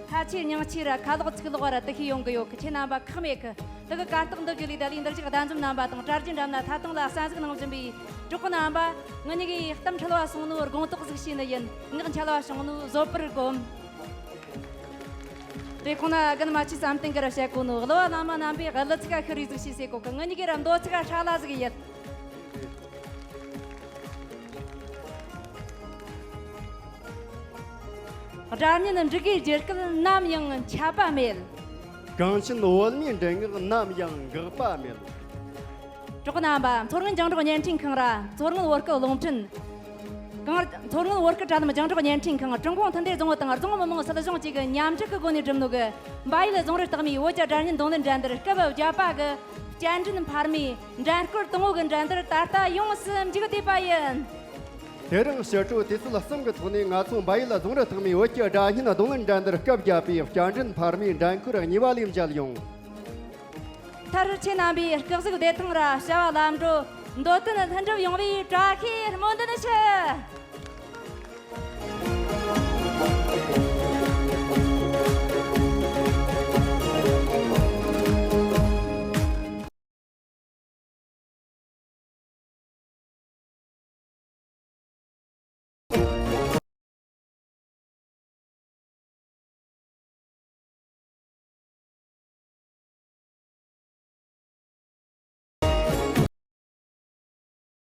ཁ་ཆེ་སྙིང་ཆེ་ར་ཁ་ལོག་ཚིག་ལོག་ར་དུ་ཤེས་ཡོང་གི་ཡོད་གི། ཁྱེད་རྣམ་པ་ཁག་མེད་གི། དེ་གི་གར་སྟེགས་འདི་གི་ལས་ད་ལི་འདིར་ཅིག་གདན་འཛོམས་རྣམ་པ་དང་གྲྭ་རྒྱུན་འགྲམ་ན་ཐད་གཏོང་ལ་གསན་གཟིགས་གནང་བཞིན་པའི་གྲོགས་རྣམ་པ། ང་གཉིས་ཀྱི་གཏམ་འཁྲུལ་བ་སོང་ནོ་དགོངས་དག་ཟིག་བྱས་ནི་ཡིན། ངག་འཆལ་བ་བྱུང་ནོ་བཟོད་པར་སྒོམ། དེ་ཁོང་ན་རྒན་མ་ཆི་བསམ་གཏན་གི་ར་བཤད་གོ་ནོ་གླུ་བ་བླ་མ་རྣམ་པས་གླུ་ཚིག་ག་ཤི་རི་ཟིག་ཤི་ཟེར་གོ་གི། ང་གཉིས་ཀྱི་ར་མདོ་ཚིག་ག་ཧྲ་ལ་ཟིག་ཡོད། སྒྲ་སྙན་འབྲུག་གི་རྒྱུད་སྐད་ནམ་ཡང་ཆད་པ་མེད། གངས་ཅན་བོད་མིའི་མགྲིན་ངག་ནམ་ཡང་འགག་པ་མེད། གྲོགས་རྣམ་པ། མཚོ་སྔོན་རྒྱང་སྒྲོག་བརྙན་འཕྲིན་ཁང་ར་མཚོ་སྔོན་བོད་སྐད་རླུང་འཕྲིན། གང་། མཚོ་སྔོན་བོད་སྐད་དྲ་ལམ་རྒྱང་སྒྲོག་བརྙན་འཕྲིན་ཁང་། ཀྲུང་གུང་མཐུན་སྒྲིལ་རྫོང་དང་རྫོང་མི་དམངས་སྲིད་གཞུང་བཅས་ཀྱི་མཉམ་འབྲེལ་གྱི་སྒོ་ནས་བསྒྲུབས་ནོ་གི་བལ་ཡུལ་རྫོང་རི་སྟག་མའི་བོད་ཀྱི་སྒྲ་སྙན་རྡུང་ལེན་འགྲན་བསྡུར་སྐབས་བརྒྱད་པ་གི་བསྐྱར་འགྲན་འཕར་མའི་འགྲན་སྐོར་དང་བོ་གི་འགྲན་བསྡུར་ད་ལྟ་ཡོངས་སུ་མཇུག་བསྡུས་པ་ཡིན། དེ་རིང་ཕྱི་དྲོ་དུས་ཚོད་གསུམ་གྱི་ཐོག་ནས་ང་ཚོ་བལ་ཡུལ་རྫོང་རི་སྟག་མའི་བོད་ཀྱི་སྒྲ་སྙན་རྡུང་ལེན་འགྲན་བསྡུར་སྐབས་བརྒྱད་པའི་བསྐྱར་འགྲན་འཕར་མའི་འགྲན་ཁུལ་གཉིས་པ་ལས་མཇལ་ཡོང་། མཐར་ཁྱེད་རྣམ་པས་སྐུ་གཟུགས་བདེ་ཐང་ར་བྱ་བ་ལམ་འགྲོ། འདོད་དོན་ལྷུན་གྲུབ་ཡོང་བའི་བཀྲ་ཤིས་སྨོན་འདུན་ཞུ།